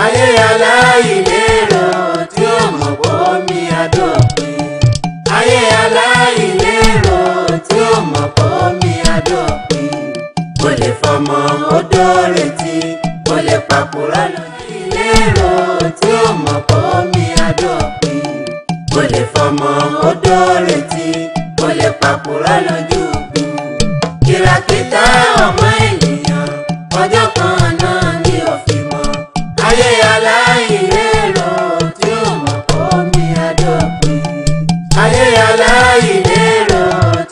Ayé aláìlérò tí ó mọ̀ pé omi àdópin. Ayé aláìlérò tí ó mọ̀ pé omi àdópin. Mo lè fọmọ odó retí, mo lè pàkúrọ̀ lójú. Lérò tí ó mọ̀ pé omi àdópin. Mo lè fọmọ odó retí, mo lè pàkúrọ̀ lójú. Kìràkìtà ọmọ ènìyàn, ọjọ́ kan náà ni ó fi mọ̀. Ayé aláìlérò tí ó mọ̀ pé omi àdópin. Ayé aláìlérò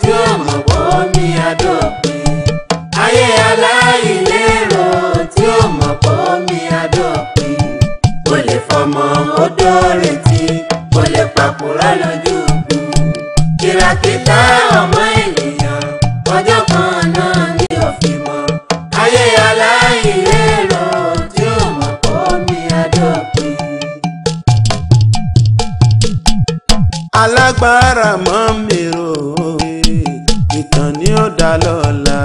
tí ó mọ̀ pé omi àdópin. Ayé aláìlérò tí ó mọ̀ pé omi àdópin. Mo lè fọmọ odó retí, mo lè pàkúrọ̀ lójú. Kìràkìtà ọmọ ènìyàn, ọjọ́ kan náà ni ó fi mọ̀. Ayé aláìlérò tí ó mọ̀ pé omi àdópin. Alágbára mọ́ mèrò, ìtàn ni ó dá lọ́la.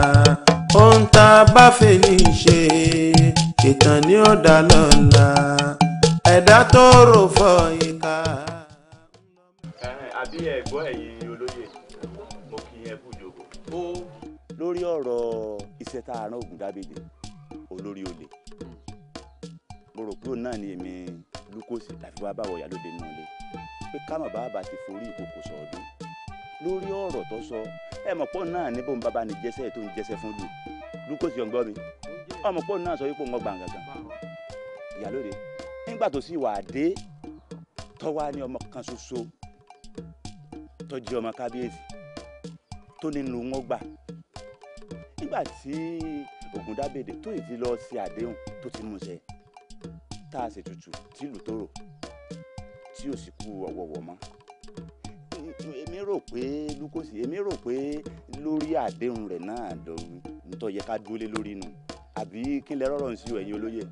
Ohun tá a bá fẹ́ ní ṣe, ìtàn ni ó dá lọ́la. Ẹ̀dá tó rò fọ ìka. Àbí ẹ gbọ́ ẹ̀yin olóyè, mo kí yẹn kú jókòó. Lórí ọ̀rọ̀ iṣẹ́ tá a rán Ògúndábèdè olórí olè, mo rò pé òun náà ni èmi Lukosi láfi wá báwọ̀ ìyálóde náà lé pé kámọ̀ bàbá ti forí ìkòkò sọ̀ọ́dún lórí ọ̀rọ̀ tó sọ. Ẹ mọ̀ pọ̀ náà ní bóun bàbá ni jẹ́sẹ̀ tó ń jẹ́sẹ̀ fún lù Lukosi ọ̀ngbọ́n mi, ọmọ pọ̀ náà sọ wípé òun ọgbà gàgàn ìyálóde nígbà tó sì wà dé tọ́wá ní ọmọ kan ṣoṣo tó jẹ́ ọmọ kábíyèsí tó nínú wọn gbà. Nígbà tí Ògúndábèdè tó yìí ti lọ sí àdéhùn tó ti mú ṣẹ, tá a ṣe tutù tìlù tòrò tí ò sì kú ọ̀wọ̀wọ̀ mọ́, èmi rò pé Lukosi, èmi rò pé lórí àdéhùn rẹ̀ náà ló ń tó yẹ ká dúró lé lórí nu. Àbí kí n lè rọrọ̀ sí ẹ̀yin olóyè.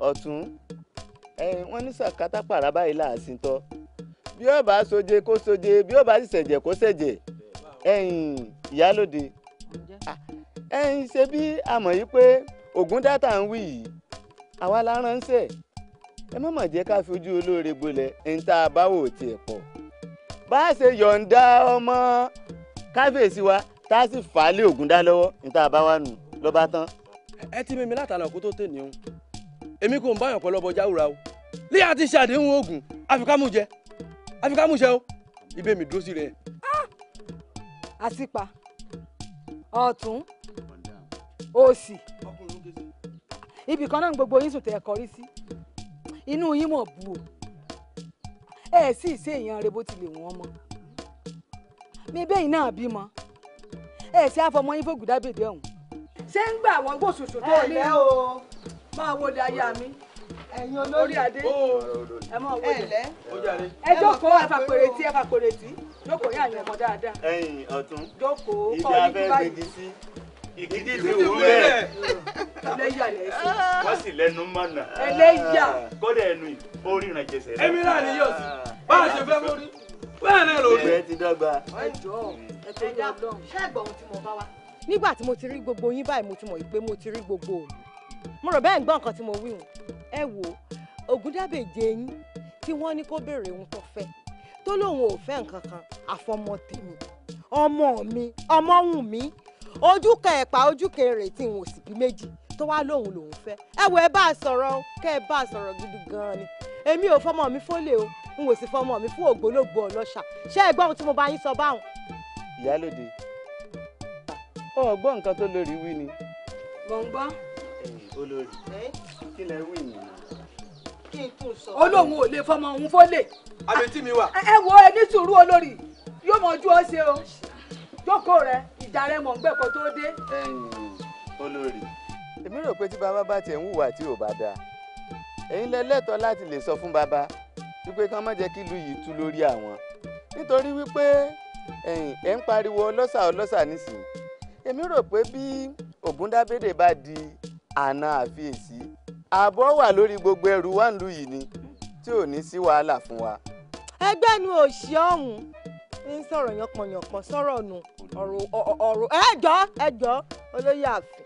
Ọ̀tún, wọ́n ní sàkátà pàrà báyìí láàsìn tọ́. Bí ó bá soje kó soje, bí ó bá sì ṣẹ̀jẹ̀ kó ṣẹ̀jẹ̀. Ìyálóde, ṣe bí a mọ̀ yí pé Ògúndátà ń wí yìí, àwa la ránṣẹ́. Ẹ má mà jẹ́ ká fojú olóore gbolẹ̀, ń tá a bá wò tiẹ̀ pọ̀. Bá a ṣe yọ̀ǹda ọmọ káfíyèsí wa tá a sì fà á lé Ògúndá lọ́wọ́, ń tá a bá wà nù ló bá tán. Ẹ ti mímí látàlá kó tó tè ní òun, èmi kò ń báyọ̀ pẹ̀lú ọbọ̀ jáwúra o. Léyà ti ṣe àdéhùn oògùn àfikámújẹ àfikámúṣẹ o, ibẹ̀ mi dúró sí rẹ̀. Àsìpa ọ̀tún òsì ibì kan náà gbogbo yín sùn tẹ̀ kọrí sí, inú yín mọ̀ bu o. Ẹ sì ṣe èèyàn rẹ bó tilẹ̀ wọ́n mọ́ mi bẹ́yìn náà bímọ, ẹ ṣe àfọmọ́ yín f'Ògúndábèdè ọ̀hún. Ṣé ń gbà wọ́n gbòṣòṣò tó ní máa wọlé aya mi orí adé, ẹ máa wọlé. Ẹ jókòó, ẹ fàpèrè tí, ẹ fàpèrè tí, jókòó yà yàn ọmọ dáadáa. Ẹ̀yin ọ̀tún, jókòó ibi abẹ́ gbèjì sí ìkíjí ti wù bẹ́ẹ̀. Ẹlẹ́yà lẹ́sìn. Wọ́n sì lẹ́nu mọ̀nà. Ẹlẹ́yà. Kódà ẹnu yìí ó ríran jẹsẹ̀. Èmi náà ni yóò sí bá a ṣe fẹ́ mórí bẹ́ẹ̀ náà lórí. Ìgbẹ́ ti dọ́gba. Ẹ jọ̀ọ́ ẹ tó yọ Ọlọ́run. Ṣé ẹ̀gbọ́n ohun tí mo bá wá? Nígbà tí mo ti rí gbogbo yín báyìí, mo ti mọ̀ pé mo ti rí gbogbo òòlù. Mo rò bẹ́ẹ̀ ń gbọ́ nǹkan tí mo wí hùn. Ẹ wo Ògúndábèdè yín tí wọ́n ní kó béèrè ohun tó fẹ́, tó lóun ò fẹ́ nǹkan kan àfọmọ tèmi, ọmọ mi, ọmọ wùn mí, ojú kan ẹ̀pà ojú kan èrè tí n ò sì bí méjì, tó wá lóun lòun fẹ́. Ẹ wo ẹ bá a sọ̀rọ̀, kẹ́ ẹ bá a sọ̀rọ̀ gidi gan-an ni. Èmi ò fọmọ mi fólè o, n ò sì fọmọ mi fún ògbólógbò ọlọ́ṣà. Ṣé ẹ gbọ́ ohun tí mo bá yín sọ báwọn? Ìyálóde, ọ gbọ́ nǹkan tó lórí wí ni. Mò ń gbọ́. Olórí, kí lẹ wí ni? Kí n tún sọ. Ó lóun ò lè fọmọ òun fólè. Àbẹ̀tí mi wà. Ẹ wo ẹ ní sùúrù olórí, yóò mọ ojú ọ ṣe o. Jókòó rẹ, ìjà rẹ mọ̀ ń gbẹ̀kọ́ tó dé. Olórí, èmi rò pé tí bàbá bá tiẹ̀ ń hùwà tí ò bá dáa, ẹ̀yin lẹ lẹ́tọ̀ọ́ láti lè sọ fún bàbá wípé kán má jẹ́ kí ìlú yìí tú lórí àwọn, nítorí wípé ẹ̀yin ẹ̀ ń pariwo ọlọ́ṣà ọlọ́ṣà nísìnyí. Èmi rò pé bí Ògúndábèdè bá di àna àfiyèsí, ààbọ̀ wà lórí gbogbo ẹrù wa nílùú yìí ni, tí ò ní sí wàhálà fún wa. Ẹgbẹ́ nu òṣì ọ̀hún ń sọ̀rọ̀ yànpọ̀yànpọ̀ sọ̀rọ̀ nù ọ̀rọ̀ ọ̀rọ̀. Ẹ jọ̀ọ́ ẹ jọ̀ọ́ olóyè ààfin,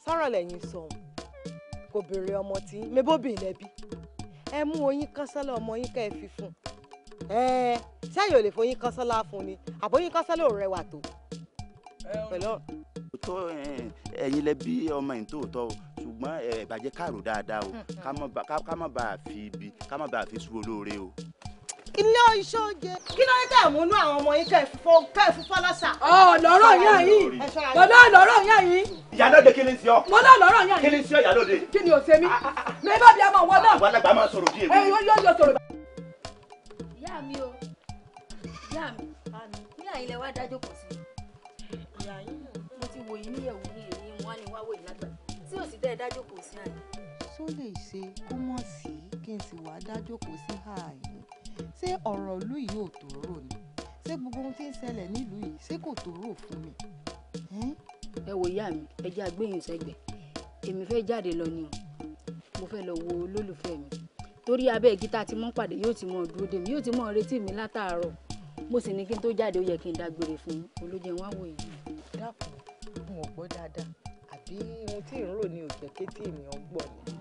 sọ̀rọ̀ lẹ́yìn sọ̀hún. Kò béèrè ọmọ tí mebóbì lẹ́bi. Ẹ mú oyin kánsálà ọmọ yín kẹ́ ẹ fi fún un. Sẹ́yìn ò lè foyin kánsálà fún ni, àbóyin kánsálà ò rẹwà tó. Tó ẹ̀yin lẹ bí ọmọ yìí tóòtọ́ o, ṣùgbọ́n ẹ bàjẹ́ káàrò dáadáa o, ká má bàa fi ibi ká má bàa fi sú olóore o. Ilé iṣẹ́ oúnjẹ kí ló ń tẹ̀ múnú àwọn ọmọ yín kẹ́ ẹ fífọ́ lọ́sà. Ọ̀lọ́rọ̀ yẹn yìí bọ́lá ọ̀lọ́rọ̀ yẹn yìí. Ìyálóde kí ni sí ọ. Bọ́lá ọ̀lọ́rọ̀ yẹn yìí. Kí ni sí ọ ìyálóde. Kí ni ò ṣe mí? Mi bá bí ọmọ wọn náà. Àwọn alágbà máa sọ̀rọ̀ bí èmi. Ẹ yóò yóò sọ̀rọ̀. Ìyá mi o, ìyá mi, ní àyìnlẹ̀ wá dájọ́ kò sí. Mo ti wò yín níyẹ̀wò ní èmi wọn ni wá wò yín lágbàá tí ò sì tẹ́ ẹ dájọ́ kò sí àyè. Só lè ṣe kó mọ̀ sí kí n sì wá dájọ́ kò sí àyè? Ṣé ọ̀rọ̀ ìlú yìí ò tó rò ni? Ṣé gbogbo ohun tí ń ṣẹlẹ̀ nílùú yìí ṣé kò tó rò fún mi? Ẹ wò ìyá mi, ẹ jẹ́ àgbéyìn sẹ́gbẹ̀ẹ́. Èmi fẹ́ jáde lọ ni o, mo fẹ́ lọ wo olólùfẹ́ mi torí abẹ́ igi tá a ti mọ́ pàdé yóò ti mọ́ dúró dè mí, yóò ti mọ́ retí mi látàárọ̀. Mo sì ní kí n tó jáde ó yẹ kí n dágbére fún olójẹ wá wò yìí. Dákun, n ò gbọ́ dáadáa àbí ohun tí ń rò ní òjẹ́ kétí ènìyàn gbọ́ ni.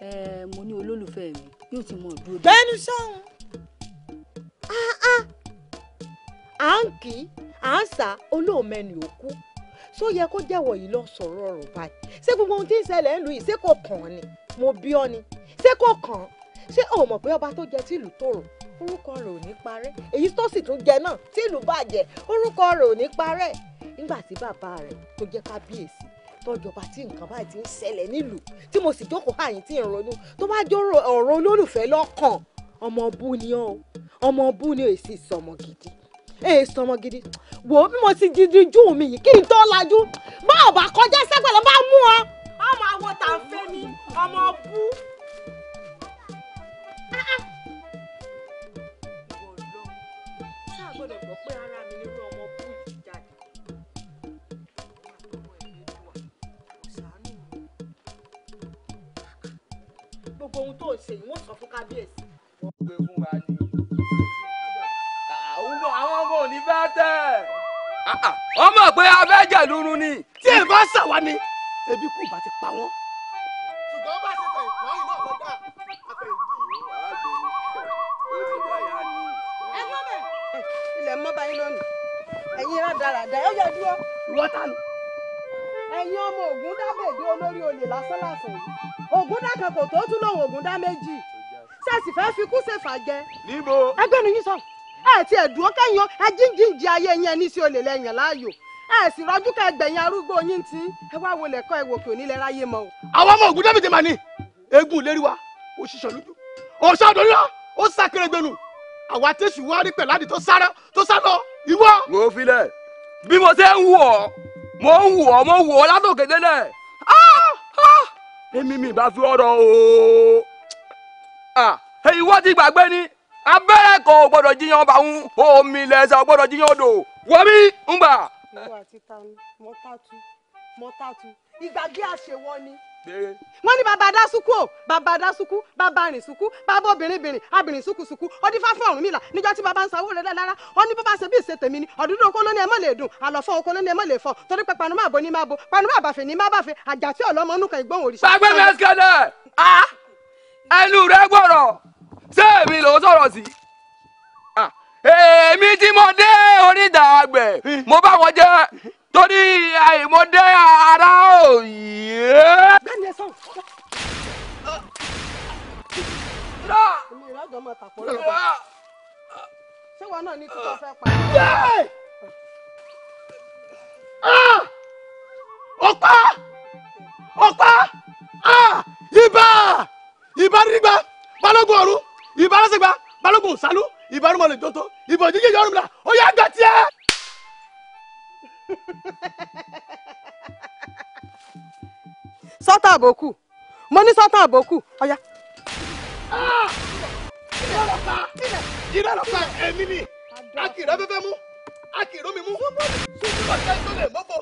Ẹ mo ní olólùfẹ́ mi yóò ti mọ́ dúró dè mí. Bẹ́ẹ̀ni sọ́hun, à ń kì í à ń sá olóòmẹ́ni òkú só yẹ kó jẹ́wọ́ yìí lọ sọ̀rọ̀ ọ̀rọ̀ báyìí. Ṣé gbogbo ohun tí ń ṣẹlẹ̀ ń lu yìí ṣé kò kàn án ni? Mo bí ọ ni, ṣé kò kàn án? Ṣé o mọ̀ pé ọba tó jẹ tìlú tòrò orúkọ rẹ̀ ò ní parẹ́? Èyí tó sì tún jẹ náà tìlú bàjẹ́ orúkọ rẹ̀ ò ní parẹ́. Nígbà tí bàbá rẹ̀ tó jẹ́ kábíyèsí tọ́jọba tí nǹkan báyìí ti ń ṣẹlẹ̀ nílùú tí mo sì jókòó àyìn tí ń ronú tó bá jóró ọ̀rọ̀ olólùfẹ́ lọ́kàn, ọmọ bú ni ọ́, ọmọ bú ni èsì sọmọ gidi, èsì sọmọ gidi. Wò ó bí mo ti gidi jù mí yìí kí n tó lajú bá ọba kọjá sẹ́gbẹ̀lẹ́ bá mú ọ. Ọmọ àwọn tà ń fẹ́ ni ọmọ bú. Ṣáà gbọ́dọ̀ gbọ́ pé ara mi nírú ọmọ bú yìí jáde. Gbogbo ohun tó ń ṣe yìí wọ́n sọ fún kábíyèsí. Gbé fún wa ni àwọn ọmọ ò ní fẹ́ tẹ̀. Wọ́n mọ̀ pé abẹ́jẹ̀ lúrun ni. Tí ẹ bá ṣàwa ni ebi kù bá ti pa wọ́n. Ṣùgbọ́n bá ṣe fẹ̀ ìfọ́ yìí náà ló dà àfẹ̀yìntì. Ilẹ̀ mọ́ báyìí lónìí, ẹ̀yin rádaràdà ẹ yẹ dúró. Ìwọ ta ni? Ẹ̀yin ọmọ Ògúndábèdé olórí olè lásán lásán yìí. Ògúndá kan kò tó tún lòun Ògúndá méjì. Ṣé sì fẹ́ fi kú ṣèfà jẹ? Níbo? Ẹgbẹ́ nu yín sọ. Ẹ ti ẹ̀dùn kẹ́yìn ẹ jíǹjìǹjì ayé yẹn ní sí olè lẹ́yìn láàyò. Ẹ sì rọjú kẹ́ gbẹ̀yìn arúgbó yín tí ẹ wá wọlé kọ́ ẹ wò kí onílẹ̀ ráyé mọ́ o. Àwọn ọmọ Ògúndábèdé mà ní eégún lérí wa, ó ṣiṣọ́ lójú. Ọ̀ṣọ́ àdórílá, ó sàkèrègbènù. Àwa tẹ̀sù wá rí pẹ̀lú àdì tó sá lọ ìwọ. Wo filẹ̀ bí mo ṣe ń wù ọ́, mo ń wù ọ́, mo wù ọ́ látòkè délẹ̀. Èmi mi bá fi ọ̀rọ̀ o. Ìwọ ti gbàgbé ni abẹ́rẹ́ kan ò gbọ́dọ̀ jiyàn bá ń omi lẹ́sẹ̀ ò gbọ́dọ̀ jiyàn odò wọ́n mi ń gbà. Ìwọ àti tani mọ́tàtú ìgbàgbé àṣewọ́ ni. Wọ́n ní bàbá adásúkú o, bàbá adásúkú, bàbá arìnsúkú, bàbá obìnrin abìnrin súkúsúkú, ó dífá fún Ọ̀rúnmìlà níjọ́ tí bàbá ń sanwó rẹ̀ lára. Wọ́n ní bó bá ṣe bí ìṣe tèmi ni ọ̀dúndún oko ló ní ẹ má lè dùn, àlọ́fọ́ oko ló ní ẹ má lè fọ́, torí pé panu máa bo ní máa bo, panu máa bàfẹ́ ní máa bàfẹ́, àjà tí ọ̀lọ́mọ nù kan ìgbóhùn òrìṣà. Gbàgbé mi ẹsikẹ́lẹ̀, ẹnu rẹ gbọ́rọ̀, ṣé èmi ló sọ̀rọ̀ sí? Èmi tí mo dé oríta àgbẹ̀, mo bá wọn jẹ́ torí mo dé ara òye. Bẹ́ẹ̀ni ẹ sọ̀rọ̀. Èmi ìrọ́jọ́ máa tàpọ̀ lọ́wọ́. Ṣé wọn náà ní títọ́ fẹ́ pa? Ọ̀pá! Ọ̀pá! Ibà! Ibà rígbà! Balógun ọ̀run! Ibà lọ́sẹ̀gbà! Balógun sálú! Ibà rúmọ̀lẹ̀ jọ́tọ̀! Ibà òjijì yọ̀rùn mi là! Ó yá gbà tiẹ̀! Sọ́tà àbòkù, mo ní sọ́tà àbòkù, ọ̀yá. Iná lọ́pàá èmi ni, a kì í rẹ́ fẹ́fẹ́ mú, a kì í rómi mú, ọ̀sẹ̀ tó lè mọ́fọ́,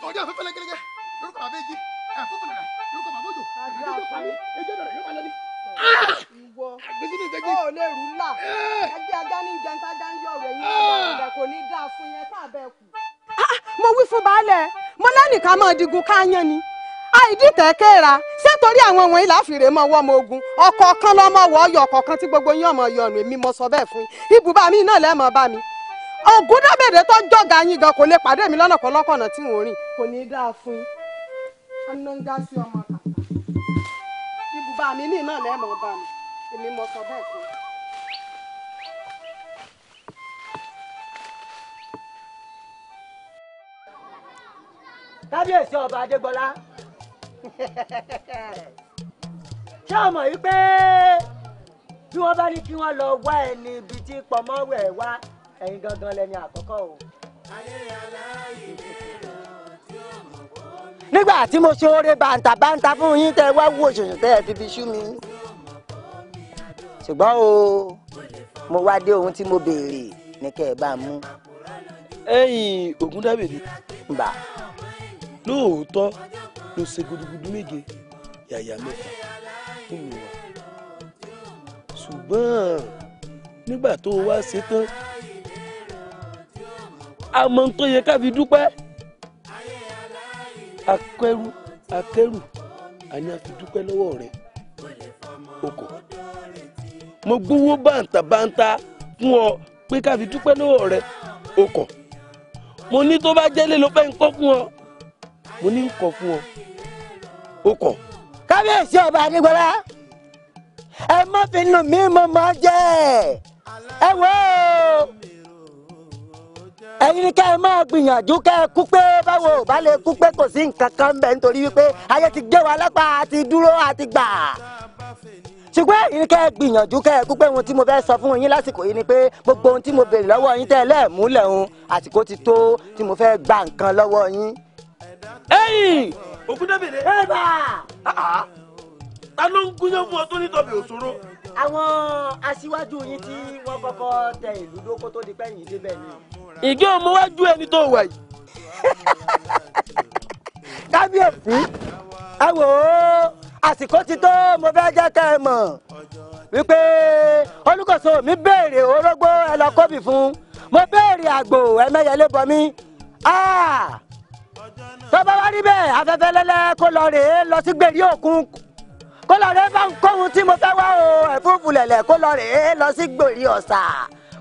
ọjọ́ afẹ́fẹ́ lẹ́gẹ́lẹ́gẹ́, lórúkọ bàbá èjì, ẹ̀fúnfún nàrà, lórúkọ bàbá òjò, àdúgbò pàmí, ẹjọ́ rẹ̀ yóò máa lọ ní. Ìwọ ó lè rú là, ẹgbẹ́ ajá ní jẹun tájá ń yọ̀ rẹ̀ yín lọ́dọ̀ kò ní dáa fún yẹn tá a bẹ́ẹ̀ kù. Mo wí fún baálẹ̀, mo lẹ́nìkan máa digun káyán ni. Àìdìtẹ̀ kéra ṣé torí àwọn wọ̀nyí láfìrè mọ́ ọwọ́ ọmọ ogun ọ̀kọ̀ọ̀kan lọ́mọ wọ́ ọyọ ọ̀kọ̀ọ̀kan tí gbogbo yín ọmọ yọnu èmi mo sọ bẹ́ẹ̀ fún yín ibùba mi náà lẹ́ẹ̀mọ́ bá mi. Ògúndábèdè tó jọ̀gá yín gan kò lè pàdé mi lọ́nà kọlọ́kọ̀nà tí mò ń rìn kò ní í dáa fún yín. Anáńgá sí ọmọ kàkà ibùba mi ní náà lẹ́ẹ̀mọ́ bá mi èmi mo sọ bẹ́ẹ̀ fún yín. Kábíyèsí ọba Adégbọlá, ṣé o mọ̀ wípé bí wọ́n bá ní kí wọ́n lọ wá ẹni ibi tí pọ̀mọ́wẹ̀ wá ẹ̀yin gangan lẹni àkọ́kọ́ o. Nígbà tí mo ṣe oore bàǹtàbàǹtà fún yín tẹ́ wá wo òṣòṣò tẹ́ ẹ fi fi ṣú mi. Ṣùgbọ́n o mo wá dé ohun tí mo béèrè ní kẹ́ ẹ bá mú. Ẹ̀yin Ògúndábèdé. Mbà. Lóòótọ́ ló ṣe gudugudu méje yàyà mẹ́fà fún mi wá, ṣùgbọ́n nígbà tó o wá ṣe tán a mọ tó yẹ ká fi dúpẹ́. Akẹ́rù akẹ́rù àní a fi dúpẹ́ lọ́wọ́ rẹ̀ o kò. Mo gbowó bàǹtàbàǹtà fún ọ pé ká fi dúpẹ́ lọ́wọ́ rẹ̀ o kò. Mo ní tó bá jẹ́lé ló fẹ́ ń kọ́ fún ọ, mo ní ń kọ́ fún ọ o kò. Kábíyèsí ọba Adégbọlá, ẹ má fi nù mí mo mọ jẹ ẹ wò ó. Ẹ̀yin ni ká ẹ máa gbìyànjú ká ẹ kú pé báwo ò bá lè kú pé kò sí nǹkan kan bẹ́ẹ̀ nítorí wípé ayé ti gbé wa lápá àti dúró àti gbà. Ṣùgbọ́n ẹ̀yin ni ká ẹ gbìyànjú ká ẹ kú pé ohun tí mo fẹ́ sọ fún yín lásìkò yìí ni pé gbogbo ohun tí mo béèrè lọ́wọ́ yín tẹ́ ẹ lẹ́ẹ̀múlẹ̀ òun àsìkò ti tó tí mo fẹ́ gba nǹkan lọ́wọ́ yín. Ẹ̀yin Ògúndábèdé. Ẹ bá. Ta ló ń gúnyán fún ọ tó ní tọbẹ̀ òṣòro? Àwọn aṣíwájú yín tí wọ́n kọ́kọ́ tẹ ìlú dó kó tó di pẹ́yìn débẹ̀ ni. Ìgé ọmọ wájú ẹni tó wà yìí. Kábíyèsí, ẹ wò ó, àsìkò ti tó mo fẹ́ jẹ́ kẹ́ ẹ mọ̀ wípé Olúkòso mi béèrè orógbó ẹ lọ kóbì fún, mo béèrè àgbò ẹ̀mẹ́yẹlé bọ mí. Tó bá wá rí bẹ́ẹ̀ afẹ́fẹ́ lẹ́lẹ́ kó lọ rèé lọ sí gbèrí òkun kó lọ rèé bá ń kóhun tí mo fẹ́ wá o, ẹ̀fúùfù lẹ̀lẹ̀ kó lọ rèé lọ sí gbèrí ọ̀sà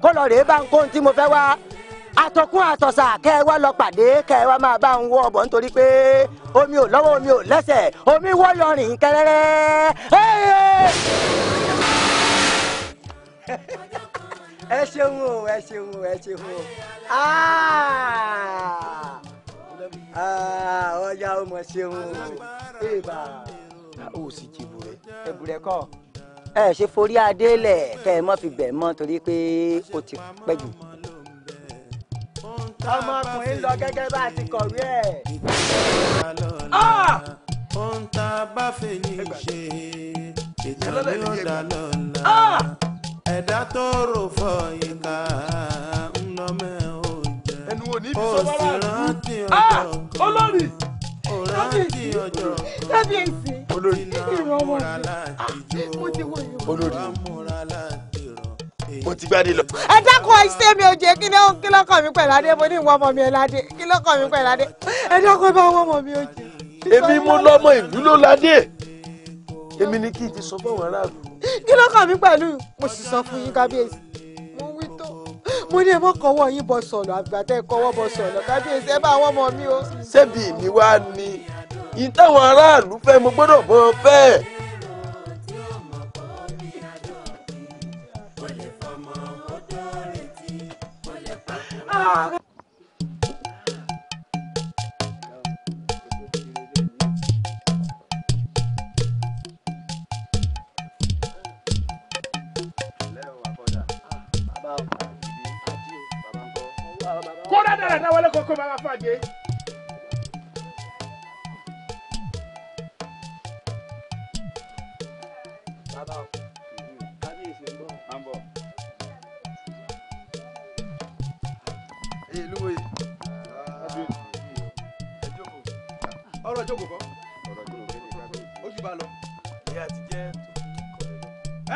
kó lọ rèé bá ń kóhun tí mo fẹ́ wá. Àtọkùn àtọ̀sà kẹ́ ẹ wá lọ pàdé kẹ́ ẹ wá máa bá ń wọ ọ̀bọ̀ nítorí pé omi ò lọ́wọ́ omi ò lẹ́sẹ̀ omi wọ́yọ̀ rìn kẹrẹ́rẹ́. Ẹ ṣeun o, ẹ ṣeun o, ẹ ṣeun o. Ọjà ó mọ̀ ṣeun o. Ó sì jẹ èbùrẹ́. Èbùrẹ́ kọ́ ẹ ṣe forí adé lẹ̀ kẹ́ ẹ mọ́ fi bẹ̀ mọ́ torí pé ó ti pẹ́ jù. Ọmọkùnrin lọ gẹ́gẹ́ bá a ti kọ̀wé ẹ̀. Ohun tá a bá fẹ́ ní ṣe ìtàn yóò dá lọ́la. Ẹ̀dá tó rò fọ ìka ńlọmẹ́ ò jẹ́. Ó sì rántí ọjọ́ kan. Olórí! Ó rántí ọjọ́ kan. Kábíyèsí. Olórí. Ìrọ̀wọ́ mo ti wọ ìwọ. Olórí. Mo ti gbádé lọ. Ẹ dákun ẹ ṣé mi ò jẹ́ kí kí lọ́kàn mi pẹ̀lú adé mo ní ìwọ ọmọ mi ẹ̀ ládé kí lọ́kàn mi pẹ̀lú adé ẹ dákun ẹ bá wọ́n ọmọ mi ò jẹ́. Èmi mo lọ́mọ ìlú ló ládé. Èmi ni kí n ti sọ fáwọn aráàlú. Kí lọ́kàn mi pẹ̀lú mo sì sọ fún yín kábíyèsí mo wí tó mo ní ẹ mọ́ kọ́wọ́ yín bọ sọ̀lọ̀ àgbà tẹ́ kọ́wọ́ bọ sọ̀lọ̀ kábíyèsí ẹ bá wọ́n ọmọ mi o. Ṣebí mi wá ní ìyí táwọn aráàlú fẹ́ mo gbọ́dọ̀ bọ́ fẹ́. Kódà dára wọlé kókó bàbá fàgé. Bàbá o, kábíyèsí ń bọ̀. Ọ̀rọ̀ jókòó kọ́. Ó jù bá lọ. Ìyá ti jẹ́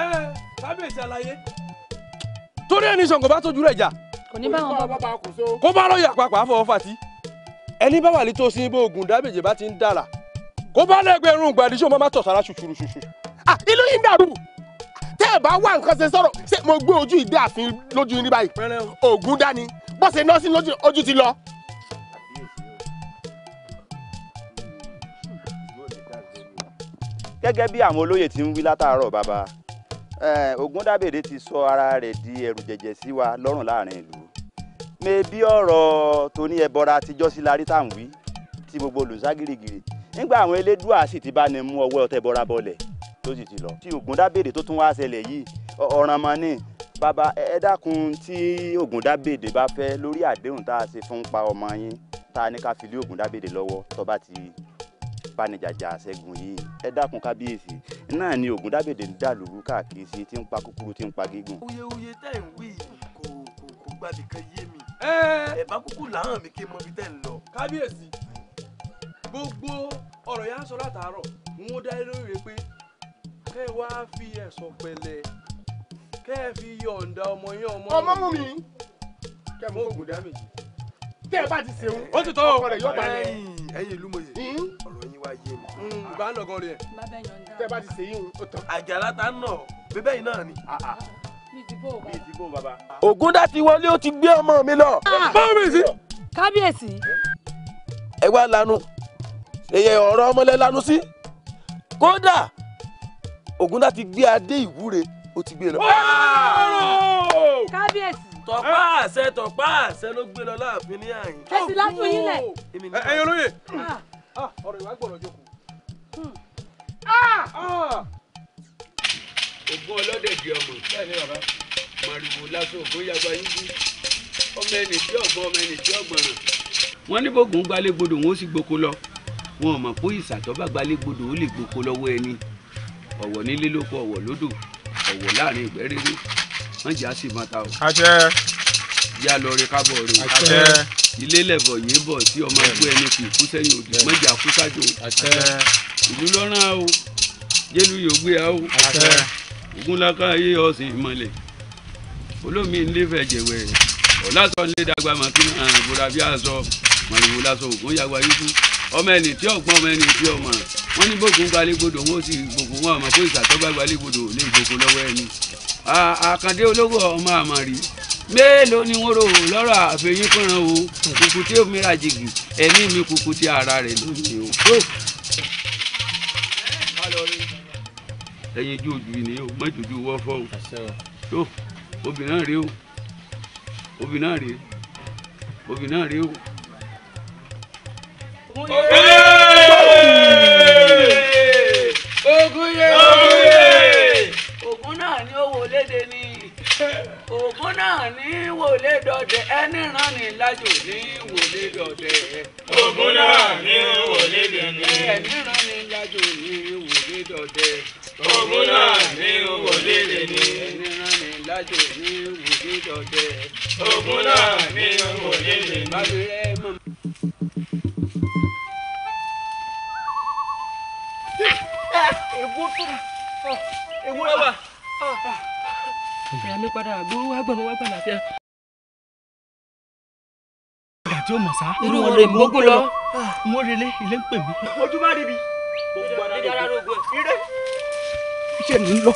ẹ kábíyèsí aláyé. Torí ẹni Ṣàngó bá tójú rẹ̀ jà. Kò ní bá wọn bọ́. Kó bá lọ́ọ̀yà papà àfọwọ́ fàtí. Ẹni bá wà ní tó sin ibò Ògúndábèjì bá ti ń dára. Kó bá lẹ́gbẹ̀rún gbàdí ṣé o máa tọ̀ sára ṣùṣùrù ṣùṣù. Ìlú yìí ń dàrú. Tẹ́ ẹ bá wá nǹkan ṣe sọ̀rọ̀, ṣé mo gbé ojú ìdí ààfin lójú yín ní báyìí? Ògùn dání, bó ṣe nọ́ọ̀sì lójú ojú ti lọ. Gẹ́gẹ́ bí àwọn olóyè ti ń wí látàárọ̀ bàbá, Ògúndábèdé ti sọ ara rẹ̀ di ẹrù jẹ̀jẹ̀ sí wa lọ́rùn láàrin ìlú. Mebí ọ̀rọ̀ tó ní ẹbọra àtijọ́ sí la rí tá à ń wí tí gbogbo olùsá gírígírí. Nígbà àwọn elédùà sì ti bá ní mú ọwọ́ ọtẹ bọra bọlẹ̀ tó sì ti lọ. Tí Ògúndábèdé tó tún wá ṣẹlẹ̀ yìí, ọ̀ràn mọ́ ni bàbá. Ẹ dákun, tí Ògúndábèdé bá fẹ́ lórí àdéhùn tá a ṣe fún pa ọmọ yín tá a ní ká fi lé Ògúndábèdé lọ́wọ́ tó bá ti bánijàjà ṣẹ́gun yìí, ẹ dákun kábíyèsí, náà ni Ògúndábèdé ń dàlúrú káàkiri sí, tí ń pa kúkúrú tí ń pa gígùn. Wuyewuye tẹ́ ń wí kò kò kò gbàbí kan yé mi. Ẹ bá kúkú làwọn mi kí n mọ ibi tẹ́ ń lọ. Kábíyèsí, gbogbo ọ̀rọ̀ yà ń sọ látàárọ̀, n ó dá lórí rẹ pé kẹ́ ẹ wá fi ẹ̀sọ̀ pẹ̀lẹ́, kẹ́ ẹ fi yọ̀ǹda ọmọ yín ọmọ. Ọmọ mú mi. Kẹ́ ẹ mú Ògúndábèdé. Tẹ́ ẹ bá ti ṣeun, ó ti tọ́ ọkọ rẹ̀ yóò balẹ̀. Ẹ̀yin ìlú mòye, ọ̀rọ̀ yín wá yé mi. Ìbá ń lọgán rẹ̀. Tẹ́ ẹ bá ti ṣe yín, ó tán. Àjàlá ta ń nà bíbẹ́ yìí náà ni. Bíi ti bó bàbá. Ògúndá ti wọlé, ó ti gbé ọmọ mi lọ. Báwo sí. Kábíyèsí. Ẹ wá lanu, èyẹ ọ̀rọ̀ ọmọlẹ́ lanu sí. Kódà Ògúndá ti gbé adé ìwúre, ó ti gbé lọ. Kábíyèsí. Tọ̀pá àṣẹ, tọ̀pá àṣẹ ló gbé lọ láàfin ní àyìn. Ẹ sì lájú yín lẹ̀. Ẹ̀yin olóyè, ọ̀rọ̀ ìwà gbọ́dọ̀ jókòó. Ògún ọlọ́dẹ̀dẹ̀ ọmọ màrìwò lásán ògún yagba yín bí ọmọ ẹni tí ọgbọ́n, ọmọ ẹni tí ọgbọ̀nràn. Wọ́n ní bógun gbalégbodò wọn ó sì gboko lọ. Wọn ò mọ̀ pé ìsàtọ́ bá gbalégbodò ó lè gboko lọ́wọ́ ẹni. Ọ̀wọ̀ nílé lóko, ọ̀wọ̀ lódò, ọ̀wọ̀ láàrin ìgbẹ́ rere. Wọ́n jà sí mọ́ta o. Àṣẹ. Yá lọ rí kábọ̀ rí. Àṣẹ. Ilé lẹ̀bọ̀ yìí bọ̀ sí ọmọ ẹgbẹ́ ẹni kì í kú sẹ́yìn òdì. Mọ́jà kú sájò. Àṣẹ. Ìlú lọ́rán o. Jélú yóò gbé a o. Àṣẹ. Ògúnláka ayé ọ̀sìn ìmọ̀lẹ̀. Olómi ń lé fẹ̀jẹ̀wẹ̀. Ọ̀làsọ ń lé dàgbà màkínà àbúrà bí aṣọ. Màrìwò lásọ ògún yàgbá yíkú. Ọmọ ẹni tí ọgbọ́n, ọmọ ẹni tí ọmọ. Wọ́n ní bógun gbalégbodò wọn ó sì gbogbo wọn ọmọ fún ìsàtọ́gbà gbalégbodò lè gbogbo lọ́wọ́ ẹni. Àkàndé ológo ọmọ àmọ̀rí mélòó ni wọ́n rò lọ́rọ̀ àfẹ́yín kànràn o. Kùkù tí ó mìíràn jìgì ẹ̀mí mi kùkù tí ara rẹ̀ lónìí o. Ẹyin ojú ojú ni o, má jojú wọ́ fọ́ o. Tó obì náà rèé o, obì náà rèé, obì náà rèé o. Ògúnyé Ògún náà ni ó wọlé de ni, Ògún náà ní wọlé dọdẹ, ẹni ràn ní lájò ní wọlé dọdẹ. Ògún náà ní wọlé de ni, ẹni ràn ní lájò ní wọlé dọdẹ. Ògún náà ní wọlé de ni, ẹni ràn ní lájò ní wọlé dọdẹ. Ògún náà ní wọlé de ni. Bàbá rẹ mọ̀. Èwo tó èwo lọ́wọ́. Ìyá mi padà àgbo wá gbọ́n wá gbọ́n láfíà. Ìgbà tí ó mọ̀ sá. Irú wọn lè mógún lọ. Mo relé, ilé ń pè mí. Ojú bá rí bi. Gbogbo ara rògbò. Ire. Iṣẹ́ mi ń lọ.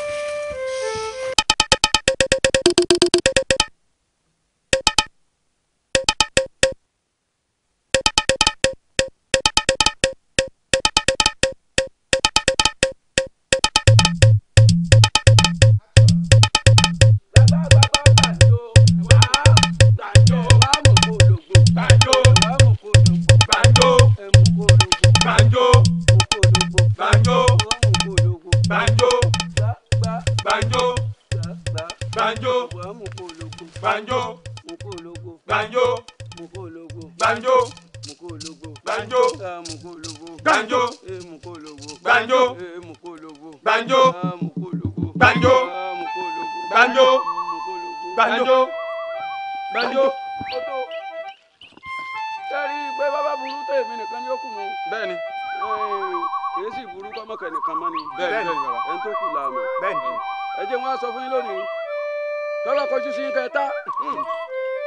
Sẹ́rí pé bàbá burú tó èmi nìkan ni ó kù nù. Bẹ́ẹ̀ni. Kìí sì burú kọ́mọkẹ́ nìkan mọ́ ni. Bẹ́ẹ̀ni bàbá. Ẹni tó kù là mọ̀. Bẹ́ẹ̀ni. Ẹ jẹ́ wọn á sọ fún yín lónìí. Tọ́lá kọjú sí kẹta.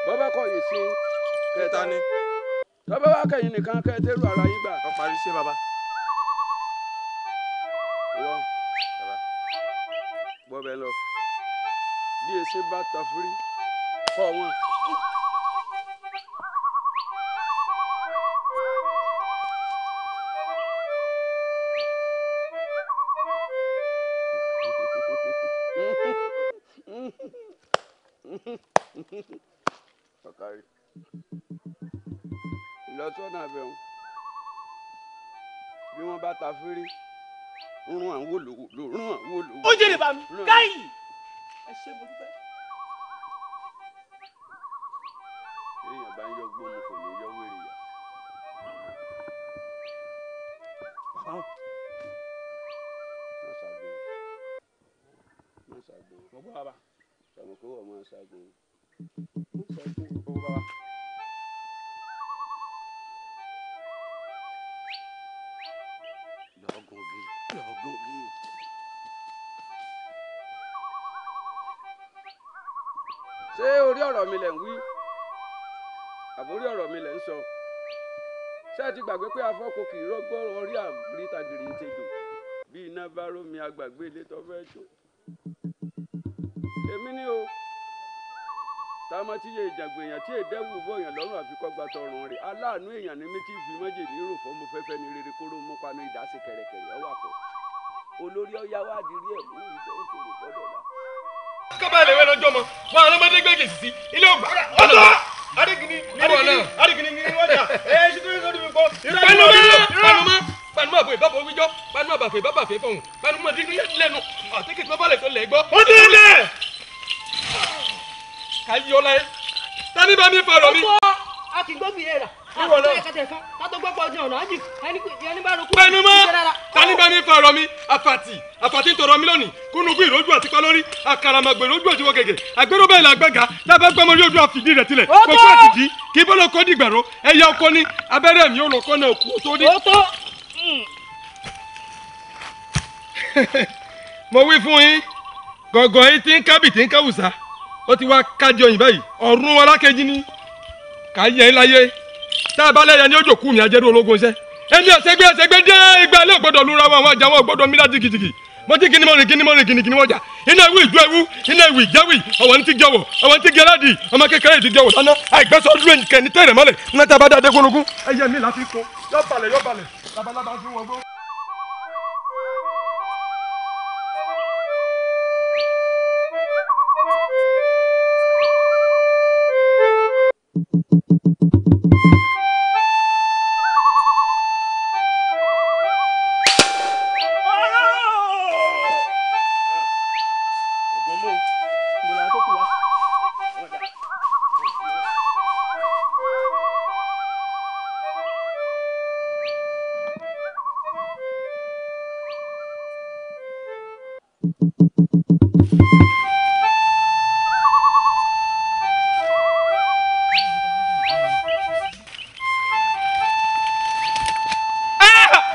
Bọ́bá kọ̀yìn sí kẹta ni. Tọ́bá wá kẹ̀yìn nìkan kẹ́ tẹ́rù ara yín gbà. Ó parí ṣé bàbá. Bọ́ bẹ́ẹ̀ lọ bí ese bá ta fúrí kọ́ wọn. Ọ̀kárí lọ sọ́nà abẹ́hùn bí wọ́n bá ta fúrí rún àwọn olówó rún àwọn olówó. Ó jèrè bá mi káyì ẹ ṣe mo dúpẹ́. Èèyàn bá ń yọ gbóhùn kò ní yọ wèrè yà. Bàbá o. Má ṣàgbọ́n má ṣàgbọ́n. Mo gbọ́ bàbá. Sọ̀rọ̀ kó wọ́n máa ṣàgbọ́n. Má ṣàgbọ́n. Mo gbọ́ bàbá. Lọ́gùn gi lọ́gùn gi. Ṣé orí ọ̀rọ̀ mi lẹ̀ ń wí àbórí ọ̀rọ̀ mi lẹ̀ ń sọ? Ṣé ẹ ti gbàgbé pé afọ́kọ kì í rọ́gbọ́ orí àgbélítàgìrì ń tejò bí iná bá rómi agbàgbé ilé tó fẹ́ jó? Èmi ni o táwọn tí yé ìjàgbé èèyàn tí èdèwù bọ̀yàn lọ́rùn àfikọ́gba tọrùn rẹ̀ aláàánú èèyàn ní mi tí fi májèlé rò fọ́mọ fẹ́fẹ́ ní rere kóró mú panu ìdásí kẹ̀rẹ̀kẹ̀rẹ̀ ọwọ́ àpọ̀ olórí ọ̀yá wá dirí ẹ̀ mú ìjọ òṣòro gbọ́dọ̀ la. Kábàlẹ̀ wẹ́ lọ́jọ́ mọ́ wọn àwọn ọmọdé gbẹ́gẹ̀ sí ilé ògbà. Ọ̀tọ̀ Arigini arigini arigini ni wọ́n jà ẹ ṣe tó yẹ sọ́dún mi kọ́. Panumọ́ panumọ́ àbò ìbábọ̀ wíjọ́ panumọ́ àbàfẹ́ ìbábàfẹ́ fọ̀hún panumọ́ dídí lẹ́nu àtẹ́kẹ́ tí wọ́n bá lẹ̀ tó lẹ̀ gbọ́. Ó ti lẹ̀. Ká yọ láyé tani bá mi fọ̀rọ̀ mi. Ó tó a kì í gbóbi yẹra. Panumọ́ tani bá mi fọ̀rọ̀ mi àfàtì àfàtì ń tọrọ mi lónìí kúnnugún ìrójú àti palórí àkàràmàgbè ìrójú àti wọ́gẹ̀gẹ̀ àgbérò bẹ́ẹ̀ la gbẹ́ga lábẹ́ gbẹ́mọ ní ojú àfìdí rẹ̀ tilẹ̀ kókó àtìdí kí bọ́lá kó dìgbẹ̀rọ ẹ̀yà ọkọ ní abẹ́rẹ́ mi ò lọ kọ́ náà kú tó dé. Mo wí fún yín gọ̀gọ̀ yín tí ń kábì tí ń káwùsà ó ti wá kájí ọyìn báyìí ọ̀run alákejì ni kà á yẹ ẹ́ láyé tá a bá lẹ́yìn ní ojú òkú mi ajẹ́rú ológun iṣẹ́ ẹni ọ̀sẹ̀gbẹ́ ọ̀sẹ̀gbẹ́ dé igba ilé ògbọ́dọ̀ lura wọn àwọn àjà wọn ògbọ́dọ̀ mílá jìgìjìgì mo ti kini mo rìn kini mo rìn kini kini wọ́n jà iná ewu ìjọ ewu iná ewu ìjẹ́wì ọ̀wọ́n ní ti jọ̀wọ̀ ọ̀wọ́n ní ti gẹ aládìí ọmọ kékeré ti jọ̀wọ̀ dáná àìgbẹ́sọ̀ dúró nìkẹ́ ní tẹ̀rẹ̀ mọ́lẹ̀ ní tá a bá dá adékúnrúkún ẹyẹ mi láti kó yọ balẹ̀ yọ balẹ̀ labalábá fi wọgbó.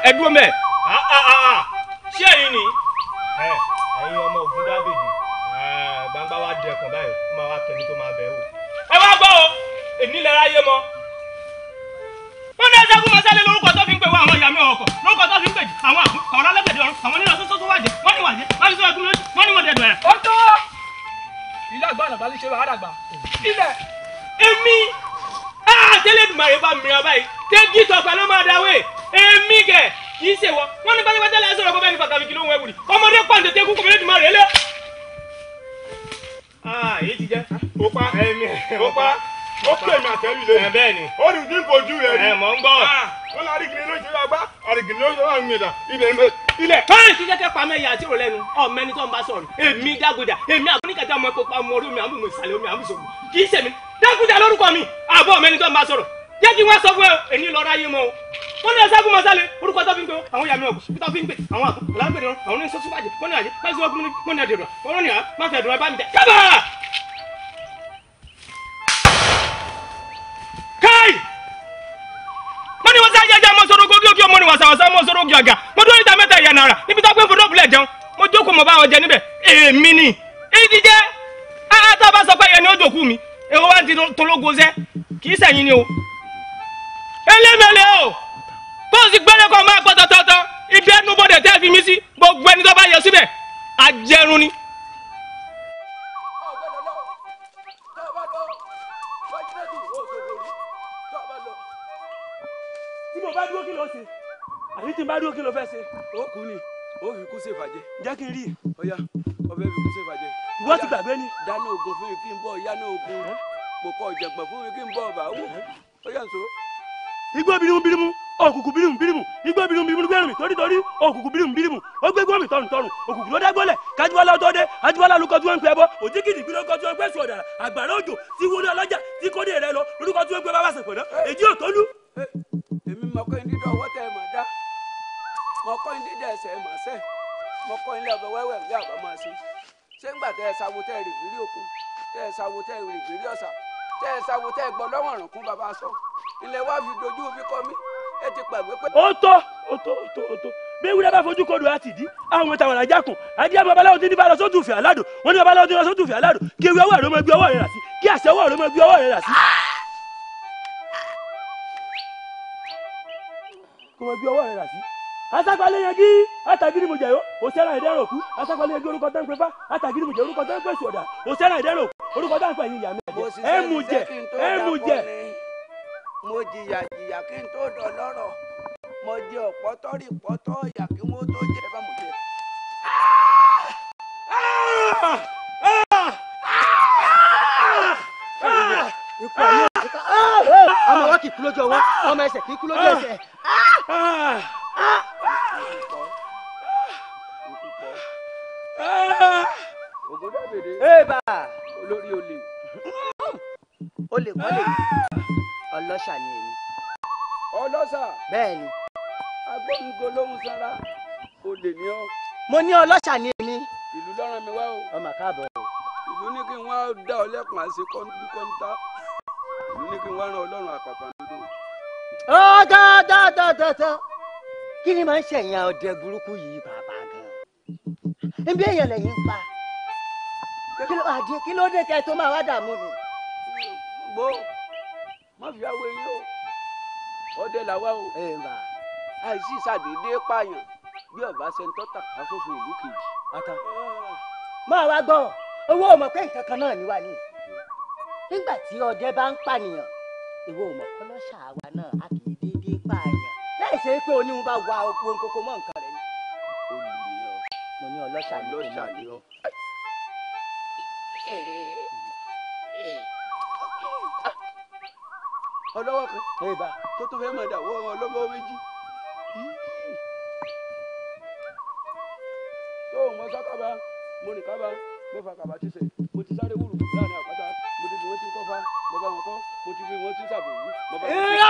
Ẹ dúró mẹ́. Ṣé ẹ̀yin ni? Ẹ̀yin ọmọ Ògúndábèjì gbangba wa dẹkùn báyìí ó máa wá kẹni tó máa bẹ̀ wò. Ẹ wá gbọ́ o, èmi lẹ́ra yé mọ́. Wọ́n ní ẹsẹ̀ kúmọ̀sálẹ̀ lórúkọ tó fi ń pè wá àwọn ìyá mi ọkọ̀ lórúkọ tó fi ń pè jù àwọn àbú àwọn alágbẹ̀dẹ ọ̀run àwọn nílò sọ́sọ́ tó wájẹ wọ́n ní wàjẹ wọ́n ní sọ́yà kúmọ̀ wọ́n ní wọ́n dẹ̀dọ̀ ẹ̀. Ó tó ilé àgbà àlàbà lè ṣe wàhálà àgbà. Ilẹ̀ èmi àtẹlẹ́dùmarè bá mìíràn báyìí tẹ́gí tọ̀pẹ́ ló máa dáwé èmi kẹ̀ kì í ṣe wọ wọn ní pátápátá lẹ́yìn sọ̀rọ̀ kó bẹ́ẹ̀ ní pàtàkì ló ń wẹ̀ wùrì ọmọdé pàǹtẹ̀ tẹ́kù kò fẹ́lẹ́ dùmarè lé. Èyí ti jẹ́. Ó pa ó pa ó pè mí àtẹ́lù lé. Bẹ́ẹ̀ ni. Ó rí ní fojú rẹ̀ rí. Ẹ mọ̀ ń gbọ́. Wọ́n lọ àrígìní ló ṣe wá gbá àrígìní ló ṣe wá mi dà ibẹ̀ ń bẹ ilẹ̀. Báyìí ti jẹ́ kẹ́ pa mẹ́yà àti ìrọ̀lẹ́ nu ọmọ ẹni tó ń bá sọ̀rọ̀ èmi Dágúdà èmi àgbóníkàtà ọmọ epo pa ọmọ orí omi àmúmọ̀ ìsàlẹ̀ omi àmúṣòwò kì í ṣèmi Dágúdà lórúkọ mi àbọ̀ ọmọ ẹni tó ń bá sọ̀rọ̀ jẹ́ kí wọ́n sọ fún ẹ èyí lọ́ọ́ ráyé mọ́ o wọ́n ní ẹsẹ̀ gúnmọ́sálẹ̀ orúkọ tó fi ń pè àwọn ìyá mi ọ̀gùn tó fi ń pè àwọn àgùn ọ̀làgbèrè wọn àwọn oníṣẹ́ súpàjẹ́ wọ́n ní àjẹ́ pẹ́sì ọkùnrin wọ́n ní àdèrò wọ́n ní à má fẹ́ dùn ẹ bá mi tẹ̀ kábà. káì wọ́n ní wọ́n sá jẹ́jẹ́ mọ́ sọ́rọ́ gógí òkè ọmọ ní wàsàwàsà mọ́ sọ́rọ́ ògì àgà mo dúró níta mẹ́ta ìyá náírà níbi tó gbé fọdọ́ bùlẹ̀ jẹun mo jókòó mo bá wọn jẹ níbẹ̀ èmi ni ìdíjẹ́ tá a bá sọ pé ẹni ó jòkú mi èwo wá ti tológo sẹ́ kì í sẹ̀yìn ni o elémele o tó o sì gbẹ́lẹ́ kọ́ máa gbọ́ tọ́tọ́tọ́ ibi ẹnu bọ́dẹ̀ tẹ́ fi mí sí gbogbo ẹni tó bá yẹ síbẹ̀ Ó kú ni, ó fi kú ṣèfàjẹ́. Jẹ́ kí n rí i. Ọ̀ya, ọbẹ̀ fi kú ṣèfàjẹ́. Ìwọ ti gbàgbé ni. Dáná ogun fún mi kí n bọ̀, yáná ogun. Mo kọ ìjàngbọ̀n fún mi kí n bọ̀ ọ̀bà wò. Ó yà ń sọ. Igbó birimu birimu, òkùnkùn birimu birimu, igbó birimu birimu gbẹrù mi torítorí, òkùnkùn birimu birimu, ó gbé gbọ́n mi tọrùn tọrùn, òkùnkùn ló dágbọ́lẹ̀, kájúwálá tó dé, ajíwálá ló kọjú wọn pẹ́ bọ́, òjìgìdì bí ló kọjú wọn pẹ́ sùn ọ̀dàrà, àgbàrá òjò tí wọlé ọlọ́jà tí kò dé rẹ lọ, lórúkọ tí wọn pẹ́ bàbá sẹ̀pẹ̀ náà, èjì ò tó lú. Èmi mọ kọ́ ní dídọ̀ ọwọ́ tẹ́ ẹ mọ̀ dá, mọ kọ́ ní dídọ̀ ẹsẹ̀ ẹ mọ̀ sẹ́, mọ kọ́ ní ọbẹ̀ wẹ́wẹ́ bí àbá máa ṣe. Ṣé ńgbà tẹ́ ẹ sáwo tẹ́ ẹ rè gbérí òkun, tẹ́ ẹ sáwo tẹ́ ẹ rè gbérí ọ̀sà, tẹ́ ẹ sáwo tẹ́ ẹ gbọ́ lọ́wọ́ ọ̀rùn kún bàbá sọ, ilẹ̀ wa fi dojú fi kọ́ mi, ẹ ti pàgbé pé. Ó tó ó tó ó tó ó tó bí ewúrẹ́ bá fojú kodò àti ìdí àwọn tàwọn àjà kùn àdí àwọn babaláwo tí ní bá lọ sódù fẹ́ aládò wọn ní babaláwo tí ní lọ sódù fẹ́ aládò kí ewé ọwọ́ rẹ mọ gbé ọwọ́ rẹ rà sí kí àṣẹ ọwọ́ rẹ mọ gbé ọwọ́ rẹ rà sí. Kò mọ gbé ọwọ́ rẹ rà sí. Asápalẹ̀ yanjú àtàgírí mo jẹ̀yọ́ òṣèré ìdẹ́rọ̀ òkú asápalẹ̀ yanjú orúkọ tó ń pè fá àtàgírí mo jẹ orúkọ tó ń pè sọ̀dà òṣèré ìdẹ́rọ̀ òkú orúkọ tó ń pè yín ìyá mi ẹ mú jẹ ẹ mú jẹ. Mo jìyà jìyà kí n tó dọ̀ lọ́rọ̀, mo jẹ ọ̀pọ̀tọ́ rí pọ́tọ́ ìyà kí wọ́n tó jẹ bá mo jẹ. Ikú ayé ọmọ wa kì í kú lójú ọwọ́, ọmọ ẹsẹ̀ kì í kú lójú ẹsẹ̀. Ògúndábèdé. Eba. Olórí olè. Olè kọ́ lè mi, ọlọ́ṣà ni èmi. Ọlọ́ṣà. Bẹ́ẹ̀ni. Agbóhùngó lóhùn sanra, olè ni ọ́. Mo ní ọlọ́ṣà ni èmi. Ìlú lọ́ràn mi wá o. Ọmọ káàbọ̀ o. Ìlú ní kí n wá dá ọ lẹ́kùn àṣẹ kọ́ńtà. Ìlú ní kí n wá ran Ọlọ́run àpàpàǹdodo. Ó tọ́. Kí ni máa ń ṣẹ̀yìn ọdẹ burúkú yìí pàápàá gan-an? Nbí èèyàn lẹ́yìn ń pa. Kí ló dé tẹ tó máa wá dààmú mi? Gbó, má fi awo eyín o. Ọdẹ làwa o. Àìsí ìsàdédé pààyàn bí ọba ṣe ń tọ́ta sófin ìlú kejì. Máa wá gbọ́, owó ò mọ̀ pé nǹkan kan náà ní wà ní. Nígbà tí ọdẹ bá ń pànìyàn, ìwọ ò mọ̀ kọ́lọ́ṣà wa náà a kì í déédéé pààyàn. Láì ṣe pé oníhun bá wa ohun kókó mọ́ nǹkan rẹ̀ ni. Mo ní ọlọ́ṣà ni ọlọ́ṣà ni ọ. Ọlọ́wọ́ kan tó tún fẹ́ máa dàwọ́ ọlọ́wọ́ méjì. Tó o mọ sákàbà, mo rìn kábà, mo fa kàbà tíṣẹ̀, mo ti sáré wúrù láàrin àpáta, mo ti fi wọ́n ti kọ́fà, mo bá wọn kọ́, mo ti fi wọ́n ti sàbòwú, mo bá wọn kọ́.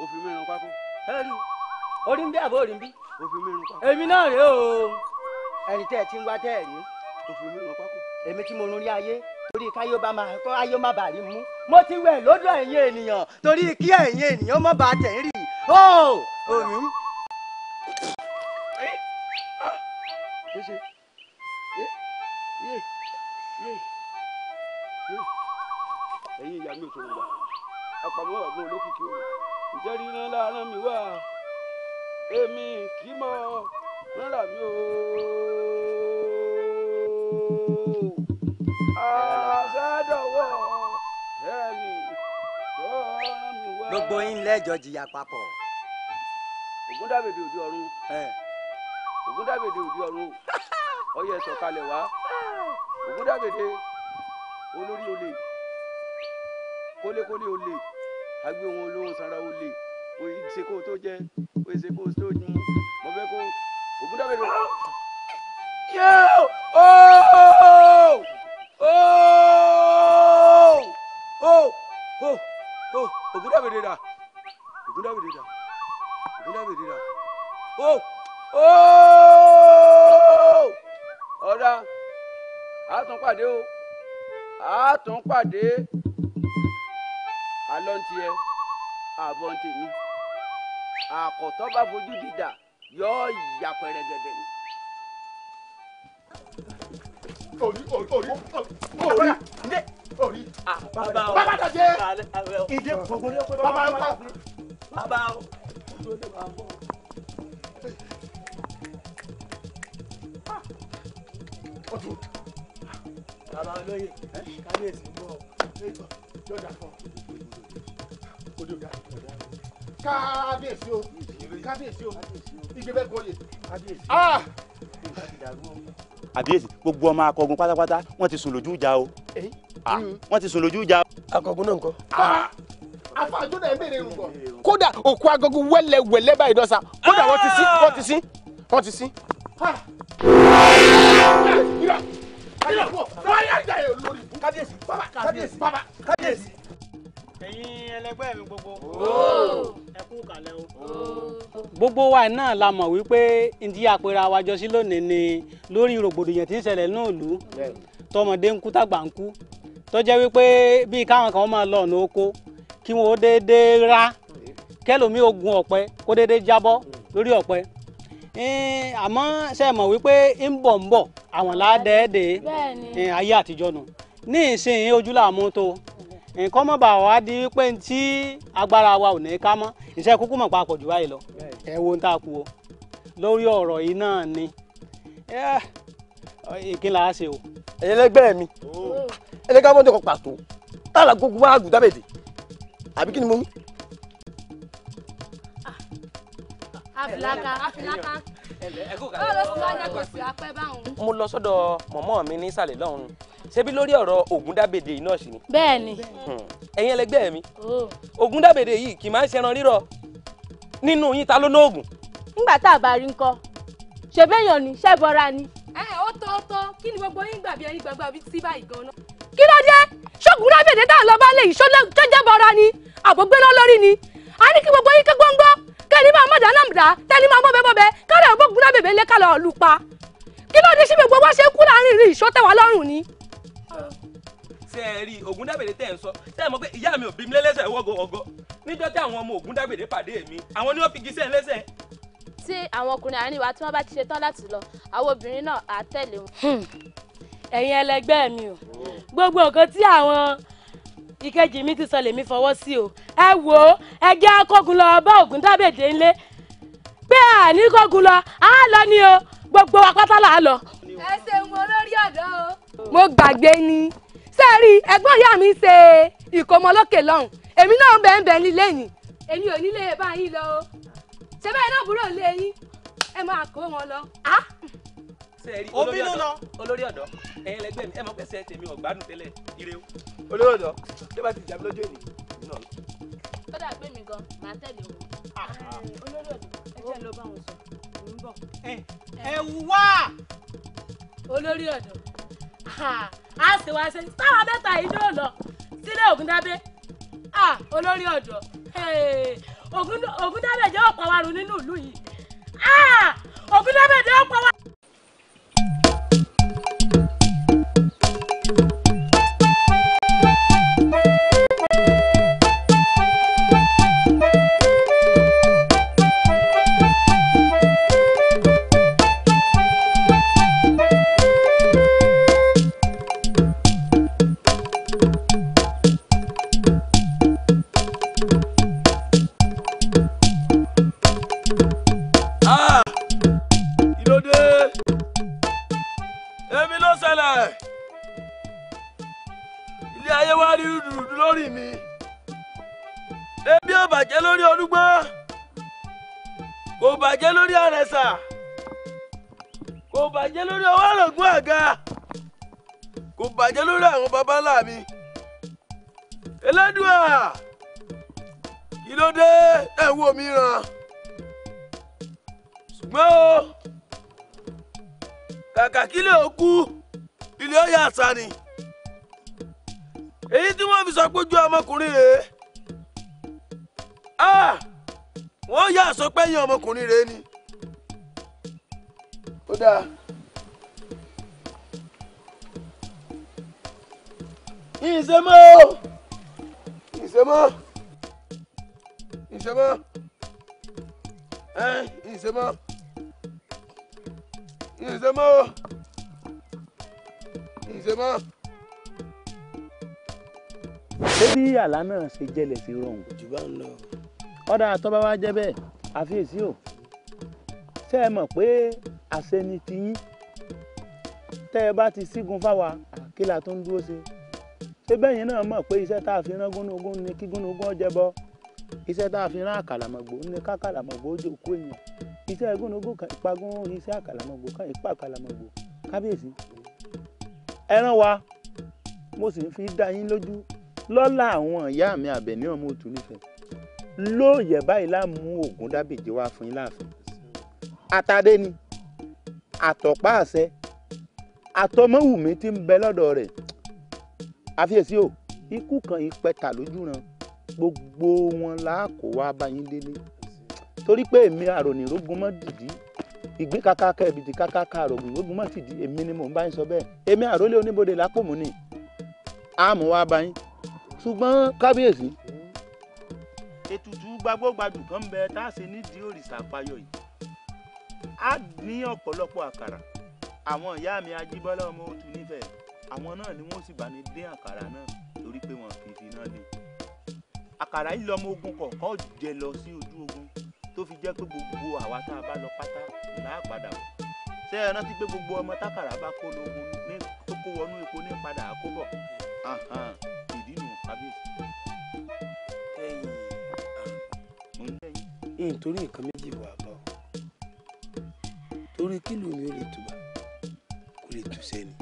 Ó fi mí ràn pákó. Orí ń bí àbó orí ń bí. Ó fi mí ràn pákó. Èmi náà rèé o, ẹni tẹ́ ẹ ti ń wá tẹ́ ẹ rí. Ó fi mí ràn pákó. Èmi tí mo run rí ayé torí káyọ̀ bá máa kọ́ ayọ̀ má bàa rí mú. Mo ti wẹ̀ lọ́dọ̀ ẹ̀yin ènìyàn torí kí ẹ̀yin ènìyàn má bàa tẹ̀ ń rì. Ó òmí. Ẹ̀yin ìyá mi ò sọ̀rọ̀ gbà, àpamọ́ ọ̀gbọ́n olókìkí o. Ǹjẹ́ ríran láàárọ̀ mi wá? Èmi kì í mọ rárá mi o. Àṣàdọ̀wọ̀ ẹni tó rán mi wá. Gbogbo yín lẹ́jọ́ jìyà papọ̀. Ògúndábèdè òde ọ̀run. Ògúndábèdè òde ọ̀run. Ọyẹ sọ̀kalẹ̀ wá. Ògúndábèdè olórí olè. Kólékólé olè. Agbé wọn olóhùn sanra olè. Oye ṣe kó o tó jẹ, oye ṣe kó o tó mu. Mo fẹ́ kó Ògúndábèdè. Yóò! Ooo! Ooo! Ooo! Ooo! Ògúndábèdè dà. Ògúndábèdè dà. Ògúndábèdè dà. Ooo! Ooo! Ọ̀dà, a tún pàdé o. A tún pàdé. Alọ́ ń tiẹ̀, àbọ̀ ń tèmi. Àkọ́tọ́ bá fojú dìdà, yóò yà pẹ̀rẹ̀gẹ̀dẹ̀ ni. Orí orí orí orí orí. Bàbá dàjẹ́. Ìdè bàbá ń pa. Bàbá o. Ọ̀tún. Bàbá olóyè, kábíyèsí ń bọ̀. Yọ̀dà fún ọ. Òde ọ̀dà. Kábíyèsí o, kábíyèsí o, igbe bẹ́ẹ̀ gboyè. Àbíyèsí, gbogbo ọmọ akọgun pátápátá wọ́n ti sùn lójú ìjà o. Wọ́n ti sùn lójú ìjà. Akọgun náà ńkọ́. Afáàjọ náà ń béèrè irùngbọ̀n. Kódà òkú agogo wẹ́lẹ́wẹ́lẹ́ báyìí dọ́sà. Kódà wọ́n ti sín, wọ́n ti sín, wọ́n ti sín. Kábíyèsí, kábíyèsí, kábíyèsí. Ẹ̀yin ẹlẹgbẹ́ mi gbogbo, ẹ kú kàlẹ̀ o. Gbogbo wa náà la mọ̀ wípé ndí àpèrè àwàjọ sí lónìí ni lórí rògbòdìyàn tí ń ṣẹlẹ̀ ní ìlú, tọmọdé ń kú tàgbà ń kú, tó jẹ́ wípé bíi káwọn kan máa lọ ọ̀nà oko kí wọn ó déédéé rá, kẹlòmíì ogun ọ̀pẹ kó déédéé jábọ́ lórí ọ̀pẹ. Àmọ́ ṣe mọ̀ wípé ń bọ̀ ń bọ̀ àwọn ládẹ́ẹ̀dẹ́ ayé àtijọ́ nù ní ìsìn ojú làmú tó nǹkan mọ̀ bá wa di pé tí agbára wa ò ní ká mọ́, iṣẹ́ kúkú mọ̀ papọ̀ jù báyìí lọ. Ẹ wo ń tà kú o lórí ọ̀rọ̀ yìí náà ni kí la ṣe o. Ẹ̀yin ẹlẹgbẹ́ mi, ẹ jẹ́ ká mọ́tò kan pàtó tààlà gbogbo wa Ògúndábèdè, àbí kí ni mo wí. Àfìlàkà, àfìlàkà. Báwo ló ti wá jẹ́ kò sí apẹ́ báwọn? Mo lọ sọ́dọ̀ mọ̀mọ́ mi ní ìsàlẹ̀ lọ́hùn-ún, ṣebí lórí ọ̀rọ̀ Ògúndábèdè yìí náà sì ni. Bẹ́ẹ̀ni. Ẹ̀yin ẹlẹgbẹ́ mi, Ògúndábèdè yìí kì í máa ń ṣẹran rírọ̀. Nínú yín ta ló nóògùn? Nígbà tá a bá rí nǹkan, ṣèbéyàn ni, ṣẹ́bọra ni. Ẹ ó tó ó tó, kí ni gbogbo yín gbàbí ẹyin gbàgbà bí sí báyìí gan-an? Kí ló dé? Ṣ'Ògúndábèdè tá à ń lọ bá lè yìí ṣọ́jẹ́bọra ni, àbògbéná lórí ni. A ní kí gbogbo yín ké gbóngbó, kẹ́ni máa mọ̀dá náà dá, tẹ́ni máa mọ̀bẹ́ bọ́bẹ́, kálọ̀ Ògúndábèdè lé kálọ̀ ọ̀lù pa. Kí ló dé sí gbogbo wá ṣe kú láàrin ìrìn ìṣó tẹ́wà lọ́rùn ni? Ṣé ẹ rí Ògúndábèdè tẹ́ ń sọ, ṣé ẹ mọ̀ pé ìyá mi ò bí mi lẹ́lẹ́sẹ̀ wọ́gọ̀wọ́gọ̀ níjọ́ tí àwọn ọmọ Ògúndábèdè pàdé mi, àwọn ni wọ́n fi gíṣẹ́ lẹ́sẹ̀. Tí àwọn ọkùnrin àárín wa tí wọ́n bá ti ṣe tán láti lọ, àwọn obìnrin náà á tẹ̀lé wọn. Ẹ̀yin ẹlẹgbẹ́ mi o, gbogbo nǹkan tí àwọn ìkejì mi ti sọ lèmi fọwọ́ sí o. Ẹ wò ó, ẹ jẹ́ akógun lọ bá Ògúndábèdè ńlé, pé àní kógun lọ, á lọ ni o, gbogbo wa pátá là á lọ. Ẹ ṣeun olórí ọ̀dọ́ o. Mo gbàgbé ni, sẹ́ẹ̀rí ẹ̀gbọ́n ìyá mi ṣe ìkómọ lókè lọ́hùn, èmi náà ń bẹ̀ ń bẹ̀ nílé yìí, èmi ò nílé bá yín lọ o, ṣé bẹ́ẹ̀ náà búrò lé yín, ẹ máa kó wọn lọ. Olórí ọ̀dọ́, olórí ọ̀dọ́, ẹ̀yin ẹlẹgbẹ́ mi, ẹ mọ̀ pé ṣe tèmi ò gbádùn tẹ́lẹ̀, ire o. Olórí ọ̀dọ́, ṣé bá ti jà mí lọ́jọ́ èní? Ó dà pé mi gan, màá tẹ̀lé wọn. Olórí ọ̀dọ́, ẹ jẹ́ lọ bá wọn sọ, mò ń bọ̀. Ẹ wá. Olórí ọ̀dọ́, a sì wá ṣe táwa mẹ́ta yìí ní òlọ sílé Ògúndábé. Olórí ọ̀dọ́, Ògúndábé jẹ́ ọ̀pọ̀ wa run nínú ìlú yìí. Ògúndábé jẹ́ ọ̀pọ̀ wa. Kò bàjẹ́ lórí àrẹ̀sà, kò bàjẹ́ lórí ọwọ́ àrògún àga, kò bàjẹ́ lórí àwọn baba ńlá mi. Elédùà, kí ló dé ẹ̀ ń wò mí ràn? Ṣùgbọ́n o, kàkà kílẹ̀ ó kú, ilé ó yà sá ni. Èyí tí wọ́n fi sọ pé ojú ọmọkùnrin rèé, wọ́n yà sọ pé ẹ̀yìn ọmọkùnrin rèé ni. Ó dáa. Ìṣe mọ́ o, ìṣe mọ́, ìṣe mọ́, ìṣe mọ́, ìṣe mọ́ o, ìṣe mọ́. Ṣé bí àlá náà ṣe jẹlẹ̀ sí rọrùn? Jù bá ń lọ. Ọ̀dà tó bá wá jẹ́ bẹ́ẹ̀, àfiyèsí o. Ṣé ẹ mọ̀ pé àṣẹ ni tiyín? Tẹ́ ẹ bá ti sígun fáwa, kí la tó ń dúró ṣe? Ṣé bẹ́yìn náà mọ̀ pé iṣẹ́ tá a fi rán gúnugún ni kí gúnugún ó jẹbọ? Iṣẹ́ tá a fi rán àkàlàmọ̀gbò ní kákàlàmọ̀gbò ó jókòó èèyàn. Iṣẹ́ egúnnugún kan ìpagún, iṣẹ́ àkàlàmọ̀gbò kan ìpa àkàlàmọ̀gbò. Kábíyèsí, ẹran wa mo sì ń fi dá yín lójú lọ́lá àwọn ìyá mi Àbẹ̀ní ọmọ òtún nífẹ̀ẹ́ lóòyẹ̀ báyìí láàmú Ògúndábèjé wá fún yín láàfin. Àtàdé ni àtọ̀pá àṣẹ àtọmọ́wùmí tí ń bẹ lọ́dọ̀ rẹ̀. Àfiyèsí o, ikú kan ìpẹta lójú ran gbogbo wọn la kó wá bá yín délé, torí pé èmi àrònìrógun mọ́ dìdí ìgbín kàkàkà ẹ̀bìtì kàkàkà àrògùnrógun mọ́ tìdí, èmi ni mò ń bá yín sọ bẹ́ẹ̀. Èmi àrólé oníbodè lápòmù ni àmú wá bá yín. Ṣùgbọ́n kábíyèsí, ètùtù gbagbógbadù kan ń bẹ tá a ṣe nídìí òrìṣà àpayọ yìí. Á ní ọ̀pọ̀lọpọ̀ àkàrà. Àwọn ìyá mi Ajíbọ́lá ọmọ òtún nífẹ̀ẹ́, àwọn náà ni wọ́n sì bá ní dín àkàrà náà, torí pé wọn kì í fi iná lé àkàrà yìí. Lọ́mọ ogun kọ̀ọ̀kan jẹ lọ sí ojú ogun, tó fi jẹ́ pé gbogbo àwa tá a bá lọ pátá là á padà bọ̀. Ṣé ẹ rántí pé gbogbo ọmọ tákàrà bá kó lógun ní tó kó wọnú epo ní padà àkóbọ̀? Ìdí nù kábíyèsí. Ẹ̀yin nítorí nǹkan méjì wà bá ọ, torí kílù mi ò lè tùbà kò lè tù sẹ́ni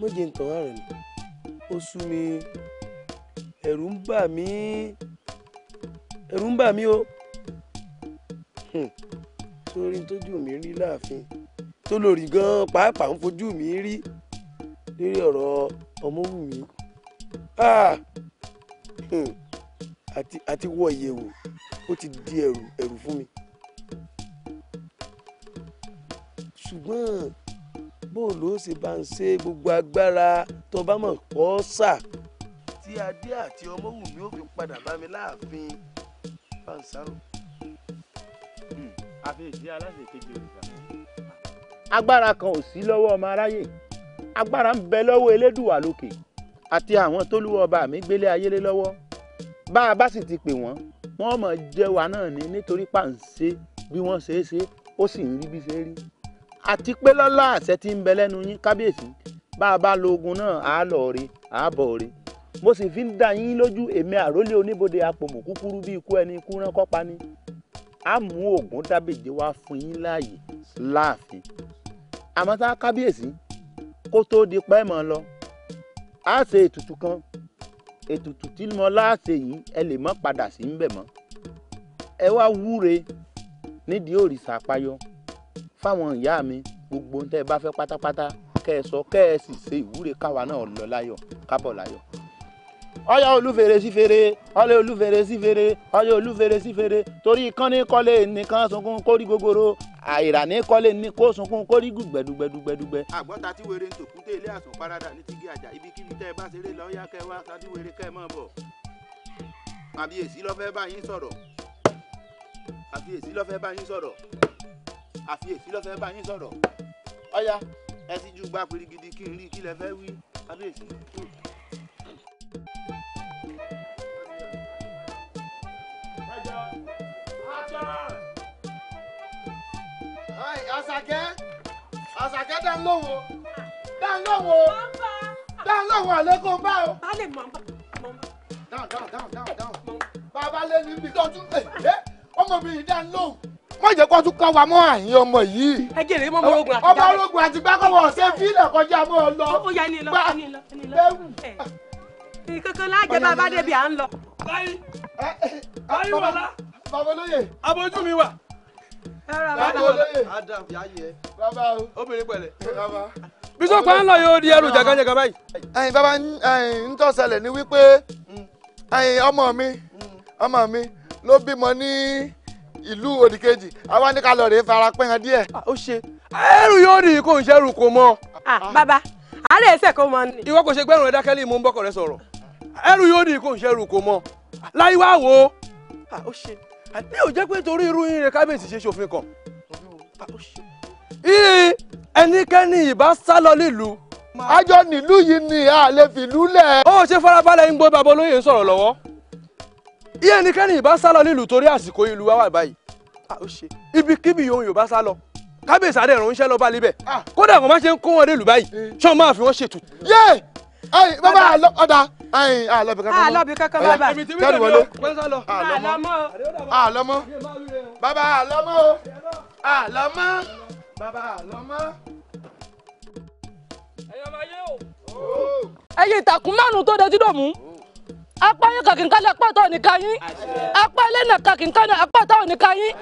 mọ́jẹ̀ ń tàn àrùn ni ó sú mi, ẹ̀rù ń bà mí, ẹ̀rù ń bà mí o. Sórí tójú mi rí láàfin tó lórí gan-an pàápàá ń fojú mi rí lórí ọ̀rọ̀ Ọmọ́wùmí àti wọ ìyẹ̀wò ó ti di ẹ̀rù fún mi. Ṣùgbọ́n bóòlù ó ṣe bá ń ṣe gbogbo agbára tó bá mọ̀ pọ̀ sà tí adé àti Ọmọ́wùmí ó fi padà bá mi láàfin bá ń sáró. Àfihàn aláṣẹ kejì òrìṣà. Agbára kan ò sí lọ́wọ́ ọmọ aráyé, agbára ń bẹ lọ́wọ́ Elédùwà lókè àti àwọn tólúwọ́ ọba mi gbélé ayé lé lọ́wọ́. Bá a bá sì ti pè wọ́n, wọ́n mọ̀ jẹ́ wa náà ní, nítorí pàǹṣe bí wọ́n ṣe é ṣe ó sì ń rí bí ṣe rí. Àti pé lọ́lá àṣẹ tí ń bẹ lẹ́nu yín kábíyèsí, bá a bá lo ogun náà á lọ rí á bọ̀ rí. Mo sì fi ń dá yín lójú, èmi àrólé oníbodè apòmù kúkúrú bí ikú ẹni ikú rán kọ́pa ni. Á mú Ògúndábèjé wá fún yín láàyè láàfin. Àmọ́ tá kábíyèsí, kó tó di pẹ́ mọ́ lọ, á ṣe ètùtù kan. Ètùtù tí mo láṣẹ yìí ẹ lè mọ́ padà sí ń bẹ̀ mọ́. Ẹ wá wúre nídìí òrìṣà àpayọ fáwọn ìyá mi, gbogbo ohun tẹ́ ẹ bá fẹ́ pátápátá kẹ́ ẹ sọ, kẹ́ ẹ sì ṣe ìwúre káwa náà lọ láyọ̀ kábọ̀ láyọ̀. Ọyá olúfèrè sí fèrè, ọlẹ olúfèrè sí fèrè, ọyá olúfèrè sí fèrè, torí kán ní kọ́lé nìkan sunkún kórí gogoro, àìrà ní kọ́lé ní kó sunkún kórí gbẹdúgbẹdúgbẹdúgbẹ. Àgbọ́ta tí wèrè ń tòkúté ilé àsùn parada ní tígí àjà, ibikíbi tẹ́ ẹ bá ṣeré lọ yá kẹ́ ẹ wá tàbí wèrè kẹ́ ẹ mọ̀ bọ̀. Àbíyèsí ló fẹ́ bá yín sọ̀rọ̀. Àbíyèsí ló fẹ́ bá yín sọ̀rọ̀. Àfiyèsí ló fẹ́ bá yín sọ̀rọ̀. Ọ̀yá ẹ sì ju gba pirigidi kí n rí kí lẹ fẹ́ wí kábíyèsí. Àṣàkẹ́, Àṣàkẹ́ dá ń lóhùn o, dá ń lóhùn o, dá ń lóhùn àlékún bá o. Baálé mọ̀ ń bá. Dáhùn dáhùn dáhùn dáhùn dáhùn. Bàbá lé níbi tó tún ẹ ọmọ mi yìí dá ń lóhùn. Má jẹ́ kó tún ká wa mọ́ àyín ọmọ yìí. Ẹ jèrè mọ́ ọmọ ogun àti ọmọ ológun àti gbákọ̀wọ̀ ṣe fílẹ̀ kọjá mọ́ ọ lọ. Ó yá ní lọ ní lọ ní lọ. Ìkankan lájẹ bàbá débi à ń lọ. Láyé láyé wàlá. Bàbá olóyè. Abojú mi wà. Bàbá olóyè. Adam yà yẹ. Bàbá o. Obìnrin pẹ̀lẹ́. Bàbá. Bísọ̀ pa ń lọ yóò di ẹrù jàgàjàgà báyìí. Ẹ̀yin bàbá ń tó ṣẹlẹ̀ ní wípé ẹ̀yin ọmọ mi ló bímọ ní ìlú òdìkejì, àwa ní ká lọ rèé fara pẹ́ hàn díẹ̀. Ó ṣe ẹrù yóò di kò ń ṣẹrù kò mọ. Bàbá àárẹ̀ ẹsẹ̀ kò mọ ni. Ìwọ kò ṣe gbẹ́rùn ẹ dákẹ́lì mú bọ́kọ̀ rẹ sọ̀rọ̀. Ẹrù yóò di kò ń ṣẹrù kò mọ. Láyé wá wò ó. Ó ṣe ní ò jẹ́ pé torí irú yín rẹ kábíyèsí ṣe ṣòfin kan. Ẹnikẹ́ni ìbá sá lọ nílùú. Àjọ nílùú yìí ni a lè fìlú lẹ̀. Ó ṣe farabalẹ̀ ń gbọ́ bàbá olóyè ń sọ̀rọ̀ lọ́wọ́. Iye ẹnikẹ́ni ìbá sá lọ nílùú torí àsìkò ìlú wa wà báyìí. Ó ṣe ibikíbi yòówù yóò bá sá lọ. Kábíyèsí adé ìrànṣẹ́ lọ́ba níbẹ̀. Kódà wọ́n máa ṣe ń kó wọn délùú báyìí. Ṣé wọ́n máa fi wọ́n ṣètùtù. Yé! Ẹ̀yin bàbá àlọ ọ̀dà ẹ̀yin àlọ́bì kankan mọ́. Àlọ́bì kankan bàbá. Kẹ́rù wọlé. Àlọ́mọ́. Àlọ́mọ́. Bàbá àlọ́mọ́ o. Àlọ́mọ́. Bàbá àlọ́mọ́. Ẹ̀yin ìtàkùn márùn-ún tó dojú dòmú. Apá yín kàkínká lẹ apá tó nìka yín. Apá ilé náà kàkínká ní apá tó nìka yín.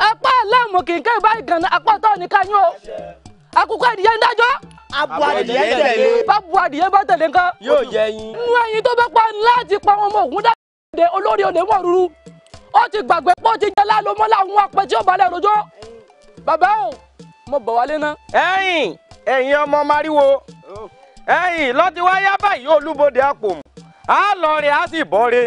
Apá aláàmù kìnká ìbáyìí gan apá tó nìka yín o. Àkùkọ adìyẹ ń dájọ́. Abo adìyẹ tẹ̀lé. Bábu adìyẹ bá tẹ̀lé nǹkan. Yóò jẹ yín. Nínú ẹyin tó bá pa láti pa àwọn ọmọ ògùn dáadé olórí olè mọ̀ rúru. Ó ti gbàgbé pé ó ti jẹ lálọ́mọ́ láwọn apẹ tí ó balẹ̀ rojọ́. Bàbá o, mo bọ̀ wálé ná. Ẹ̀yin ẹ̀yin ọmọ Máríwo. Ẹ̀yin lọ́ti wáyá báyìí olúbodè àpòmù. Á lọ rè á sì bọ̀ re.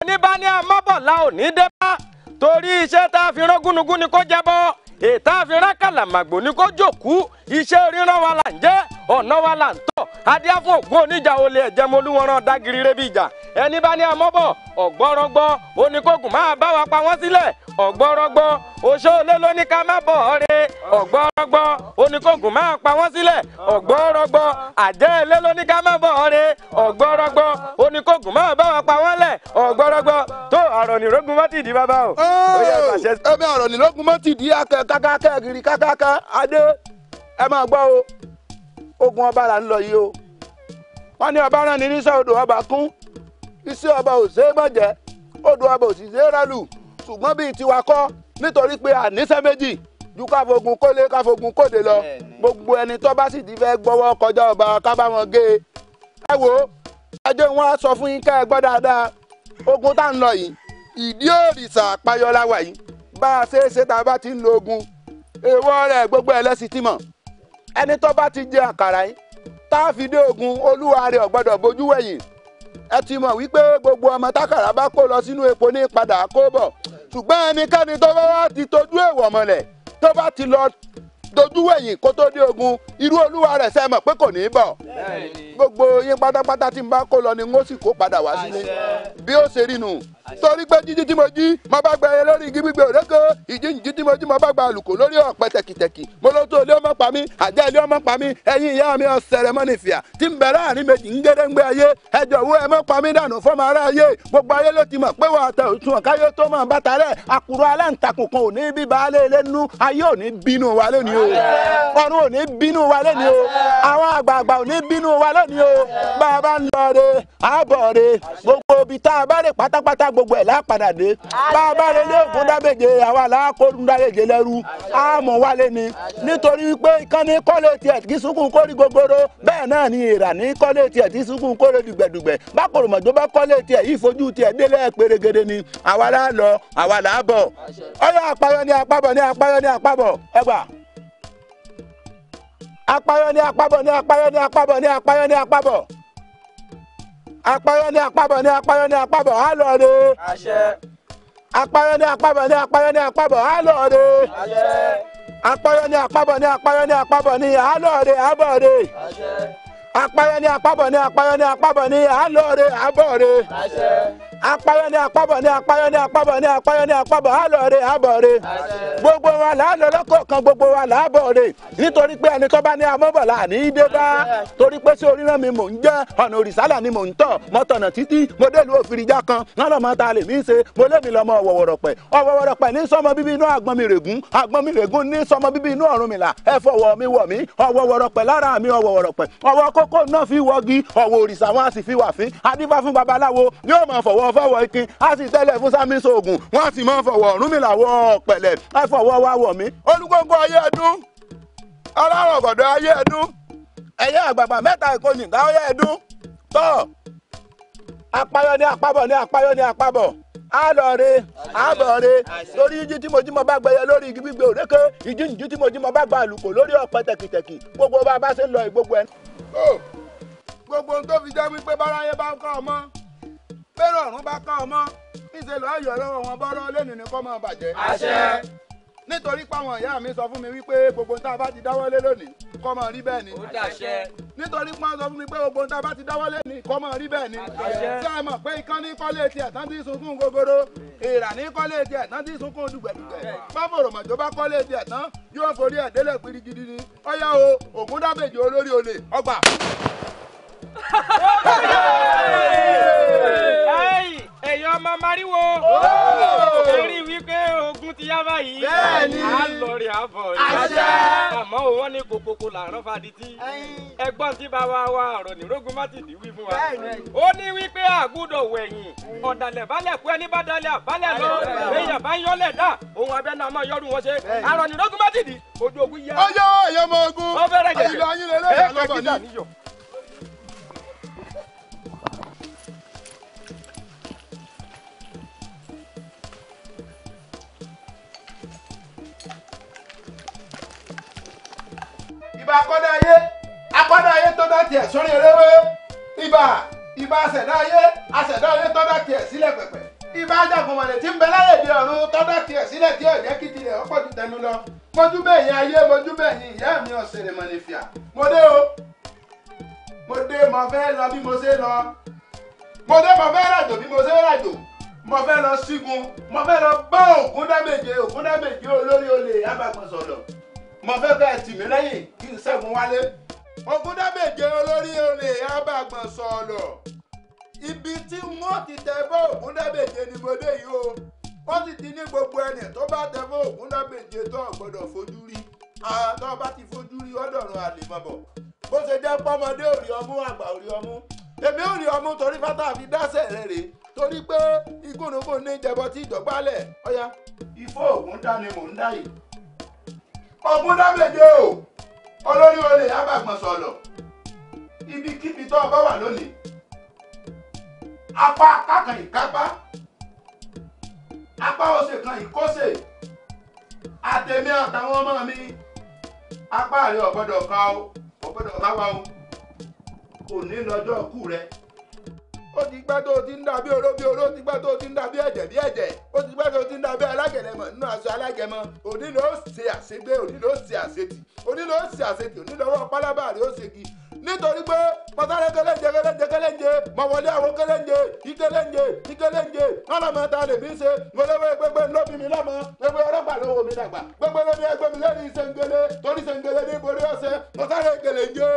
Ẹni bá ní amọ́bọ̀lá ò ní dé bá. Torí iṣẹ́ tá a fi rán gúnugún ni kó jẹ bọ́. Ètò àfihàn kàlàmàgbò ni kó jòkú. Iṣẹ́ ríran wa là ń jẹ́, ọ̀nà wa là ń tọ̀. Adíá fún ògún oníjà olè ẹ̀jẹ̀ molúwọ̀ràn dágìrì rẹ́bí ìjà. Ẹni bá ní amọ́bọ̀ ọ̀gbọ́rọ̀gbọ́ oníkógun máa bá wa pa wọ́n sílẹ̀. Ọ̀gbọ́rọ̀gbọ́ oṣó olé ló ní ká má bọ̀ ọ́rẹ́. Ọ̀gbọ́rọ̀gbọ́ oníkógun máa pa wọ́n sílẹ̀. Ọ̀gbọ́rọ̀gbọ́ àjẹ́ ilé ló ní ká má bọ̀ ọ́rẹ́. Ọ̀gbọ́rọ̀gbọ́ oníkógun máa bá wa pa wọ́n lẹ̀. Ọ̀gbọ́rọ̀gbọ́ tó àrọ̀nìrógun mọ́ tìdí bàbá o. Ẹ̀mí àrọ̀nìrógun mọ́ tìdí kákáká gírí kákáká adé. Ẹ máa gbọ́ o, ogun ọba là ń lọ yìí o. Wọ́n ní ọba rán ni níṣẹ́ odò ọba kún. Iṣẹ́ ọba ò ṣeé bàjẹ́, odò ọba ò sì ṣeé rálù. Ṣùgbọ́n bíi tiwa kọ́, nítorí pé àníṣe méjì ju káfogun kólé káfogun kóde lọ. Gbogbo ẹni tó bá sì ti fẹ́ gbọ́wọ́ kọjá ọba ká bá wọn gé e. Ẹ wo, ẹjọ́ wọn á sọ fún yín ká ẹ gbọ́ dáadáa. Ogun tá ń lọ yìí, ìdí òrìṣà àpayọlá wà yìí. Bá a ṣe é ṣe tá a bá ti ń lo ogun, èèwọ̀ rẹ̀ gbogbo ẹlẹ́sìn ti mọ̀. Ẹni tó bá ti jẹ àkàrà yìí tá a fi dé ogun, olúwa rẹ̀ ò gbọ́dọ̀ bójú wẹ̀yìn. Ẹ ti mọ̀ wípé gbogbo ọmọ tákàrà bá kó lọ sínú epo ní padà kó bọ̀. Ṣùgbọ́n ẹnikẹ́ni tó bá wá ti tójú èèwọ̀ mọ́lẹ̀, tó bá ti lọ dojú wẹ̀yìn kó tó dé ogun, irú olúwa rẹ̀ ṣe mọ̀ pé kò ní í bọ̀. Gbogbo yín pátápátá tí n bá kó lọ ni n ó sì kó padà wá sílé. Bí ó ṣe rí nù. Torí pé jíjí tí mo jí, mo bá gba ẹyẹ lórí igi gbígbẹ òrékè. Ìjíǹjí tí mo jí, mo bá gba àlùkò lórí ọ̀pẹ tẹ̀kìtẹ̀kì. Mo ló tó ilé ọmọ pa mí, àjẹ́ ilé ọmọ pa mí. Ẹ̀yin ìyá mi ọ̀sẹ̀rẹ̀ mọ́ ní fìyà tí ń bẹ láàrin méjì ń gédé ń gbé ayé. Ẹ jọ̀wọ́ ẹ má pa mí dànù fọ́mọ ará ayé. Gbogbo ayé ló ti mọ̀ pé wàá tẹ òtún ọ̀káyé tó mọ̀ bàtà rẹ̀. Àkùrọ̀ aláǹtakùn kan ò ní bí baálé ilé nú. Ayé ò ní bínú wa lónìí o. Ọ̀run ò ní bínú wa lónìí o. Àwọn àgbààgbà ò ní bínú wa lónìí o. Bá a bá ń lọ re, àbọ̀ re. Gbogbo ibi tá a bá rè pátápátá gbogbo ẹ̀ lápadà dé. Bá a bá relé Ògúndábèje, àwa là á kó Ògúndábèje lẹ́rú. Á mọ̀ wálé ni. Nítorí wípé ìkànnì kọ́lé tiẹ̀ kí sunkún kórí gogoro. Bẹ́ẹ̀ náà ni èèrà ní kọ́lé tiẹ̀ tí sunkún kórí dùgbẹ̀dùgbẹ̀. Bákòròmọ̀jọ́ bá kọ́lé tiẹ̀ yìí fojú tiẹ̀ délé pérégede ni. Àwa là á lọ, àwa là á bọ̀. Ọyọ́ àpayọ ni àpábọ̀ ni àpayọ ni àpábọ̀. Ẹ gbà. Apayọ ni àpábọ̀ ni àpayọ ni àpábọ̀ ni àpayọ ni àpábọ̀. Apayọ ni àpábọ̀ ni àpayọ ni àpábọ̀ á lọ re. Apayọ ni àpábọ̀ ni àpayọ ni àpábọ̀ á lọ re. Apayọ ni àpábọ̀ ni àpayọ ni àpábọ̀ ni á lọ re àbọ̀ re. Apayọ ni àpábọ̀ ni àpayọ ni àpábọ̀ ni á lọ re àbọ̀ re. Apayọ ni àpábọ̀ ni àpayọ ni àpábọ̀ ni àpayọ ni àpábọ̀ á lọ re àbọ̀ re. Gbogbo wa là á lọ lọ́kọ̀ọ̀kan, gbogbo wa là á bọ̀ re. Nítorí pé ẹni tó bá ní amọ́bọ̀ là ní í dé bá. Torí pé sí oríran mi mò ń jẹ́, ọ̀nà òrìṣàlà ni mò ń tọ̀. Mo tọ̀nà títí, mo dé ìlú òfìrìjà kan. Wọ́n lọ́mọ ta lè mí ṣe, mo lé mi lọ́mọ ọ̀wọ̀wọ̀rọ̀pẹ̀. Ọ̀wọ̀wọ̀rọ̀pẹ̀ ní sọmọ bíbí inú àgbọn mi règún. Àgbọn mi règún ní sọmọ bíbí inú Ọ̀rúnmìlà. Ẹ fọwọ́ mi wọ̀ mí, ọ̀wọ̀wọ̀rọ̀pẹ̀ lára mi ọ̀wọ̀wọ̀rọ̀pẹ̀. Ọwọ́ kókó náà fi wọ́gi, ọ̀wọ̀ òrìṣà wọn a sì fi wà fín. Adífá fún babaláwo yóò máa fọwọ́ fọwọ́ ikin, a sì tẹ́lẹ̀ fún sámi sóògùn, wọ́n sì máa fọwọ́ Ọ̀rúnmìlà wọ ọ̀pẹ̀lẹ̀. Ẹ fọwọ́ wa wọ̀ mí. Olúgbóngbó ayé ẹdún, alárọ̀gọ̀dọ̀ ayé ẹdún, ẹ̀yẹ àgbààgbà mẹ́ta ìkọyìn káwé ẹdún. Tọ́ apayọ ní apábọ̀ ní apayọ ní apábọ̀. Á lọ re, á bọ̀ re. Lórí jíjí tí mo jí mo bá gbẹyẹ lórí igi gbígbẹ òrékè, ìjíǹjí tí mo jí mo bá gba àlùkò lórí ọ̀pẹ tẹ̀kìtẹ̀kì. Gbogbo bá a bá ṣe ń lọ ìgbogbo ẹ̀. Gbogbo ohun tó fi jẹ́ wípé báráyé bá ń kọ́ ọmọ, bẹ́rù ọ̀run bá kọ́ ọmọ, níṣẹ́ lọ́ọ́ yọ̀ lọ́wọ́ wọn bọ́rọ́ lẹ́nu ni kọ́ máa bàjẹ́. Àṣẹ. Nítorí páwọn ìyá mi sọ fún mi wípé gbogbo tá a bá ti dáwọ́lé lónìí kọ́ máa rí bẹ́ẹ̀ ni. Ó dàṣẹ. Nítorí pọ́n sọ fún mi pé gbogbo tá a bá ti dáwọ́lé ní kọ́ máa rí bẹ́ẹ̀ ni. Àṣẹ. Ṣé ẹ mọ̀ pé ikán ní kọ́lé tiẹ̀ tán ti sunkún gogoro, èèrà ní kọ́lé tiẹ̀ tán ti sunkún dùgbẹ̀dùgbẹ̀. Báfòròmọ̀jọ́ bá kọ́lé tiẹ̀ tán yóò forí ẹ̀ délẹ̀ pirigidi ni. Ọ̀yá o, Ògúndábèjì olórí olè ọgbà. Ẹ̀yin ọmọ Mariwo. Eré wípé ogun ti yá báyìí. Bẹ́ẹ̀ni. A lọ rí àbọ̀ rí. Àṣẹ. Àmọ́ òun ní kòkòkò làárọ̀ fadití. Ẹ̀gbọ́n tí bàbá wa ọ̀rọ̀ ní rógún má ti dì wí fún wa. Ó ní wípé àgùdọ̀ wẹ̀yìn. Ọ̀dàlẹ̀ balẹ̀ kú ẹni bá dalẹ̀ àbálẹ̀ lọ. Èèyàn bá ń yọ́lẹ̀ dá. Òun abẹ́ náà máa yọ́rù wọn ṣe. Àrọ̀ ní rógún má ti dì. Ojú ogun yá. Ó yọ ẹ̀yọ́ ọmọ ogun. Ó fẹ́rẹ̀ jẹ̀jẹ̀. Ìlú ayé lélẹ́yìn àlọ́bọ̀ ní. Ìbà akọ́dá ayé, akọ́dá ayé tó dá tiẹ̀ sórí eléwé. Ìbà ìbà aṣẹ̀dá ayé, aṣẹ̀dá ayé tó dá tiẹ̀ sílẹ̀ pẹ̀pẹ̀. Ìbà ajagunmọ̀lẹ̀ tí ń bẹ láyé di ọ̀run tó dá tiẹ̀ sílẹ̀ tí ò jẹ́ kí tirẹ̀ ó pọ̀ ju tẹnu lọ. Mojú bẹ̀yìn ayé, mojú bẹ̀yìn ìyá mi ọ̀sẹ̀rẹ̀ mọ̀nìfìà. Mo dé o, mo dé, mo fẹ́ lọ bí mo ṣe lọ. Mo dé, mo fẹ́ ràjò bí mo ṣe ràjò. Mo fẹ́ lọ sígun, mo fẹ́ lọ bá Ògúndábèje, Ògúndábèje olórí olè abàgbọ̀nsọ̀lọ̀. Mo fẹ́ bẹ́ẹ̀ tì mí lẹ́yìn kí n ṣẹ́gun wálé. Ògúndábèje olórí olè abàgbọ̀nsọ̀lọ̀. Ibi tí wọ́n ti tẹ bọ́ Ògúndábèje ni mo dé yìí o. Wọ́n sì ti ní gbogbo ẹni tó bá tẹ bọ́ Ògúndábèje tó ò gbọ́dọ̀ fojú rí. Tó bá ti fojú rí ọ̀dọ̀run àlèmọ̀bọ̀. Bó ṣe jẹ́ pọ́mọdé ò rí ọmú, àgbà ò rí ọmú. Èmi ò rí ọmú torí fátá fi dáṣẹ̀ rẹ̀ rèé. Torí pé igúnnugún ní jẹbọ tí ìjọgbálẹ̀. Ọ̀ya Ifó Ògúndá ni mò ń dá yìí. Ògúndábèje o, olórí olè abàgbọ̀nsọ̀lọ̀. Ibikíbi tó o bá wà lónìí, apá kákan ìkápá, apá òsè kan ìkósè, àtẹ̀mí àtàwọn ọmọ mi, apá rẹ ò gbọ́dọ̀ ká o, ò gbọ́dọ̀ ká wa o, òní lọ́jọ́ kú rẹ. Ó ti gbẹ́ tó ti ń dàbí oró bí oró, ó ti gbẹ́ tó ti ń dàbí ẹ̀jẹ̀ bí ẹ̀jẹ̀, ó ti gbẹ́ tó ti ń dàbí alágẹ̀lẹ̀mọ̀ nínú aṣọ alágẹmọ. Òní ló ṣe àṣegbé, òní ló ṣe àṣetì, òní ló ṣe àṣetì, òní lọ́wọ́ pálábà rẹ̀ ó ṣègi. Nítorí pé pátálẹ́ kéléǹje kéléǹje kéléǹje, mọ̀ wọlé àwọn kéléǹje, ìkéléǹje ìkéléǹje, lọ́lọ́mọ ta lè mí ṣe, mo lọ́wọ́ gbẹgbẹ lóbi mi lọ́mọ, gbẹgbẹ ọlọ́pàá lówó mi dàgbà, gbẹgbẹ lóbi ẹgbẹ́ mi lórí ìṣèǹgele, torí ìṣèǹgele ní borí ọ̀sẹ̀, pátálẹ́ kéléǹje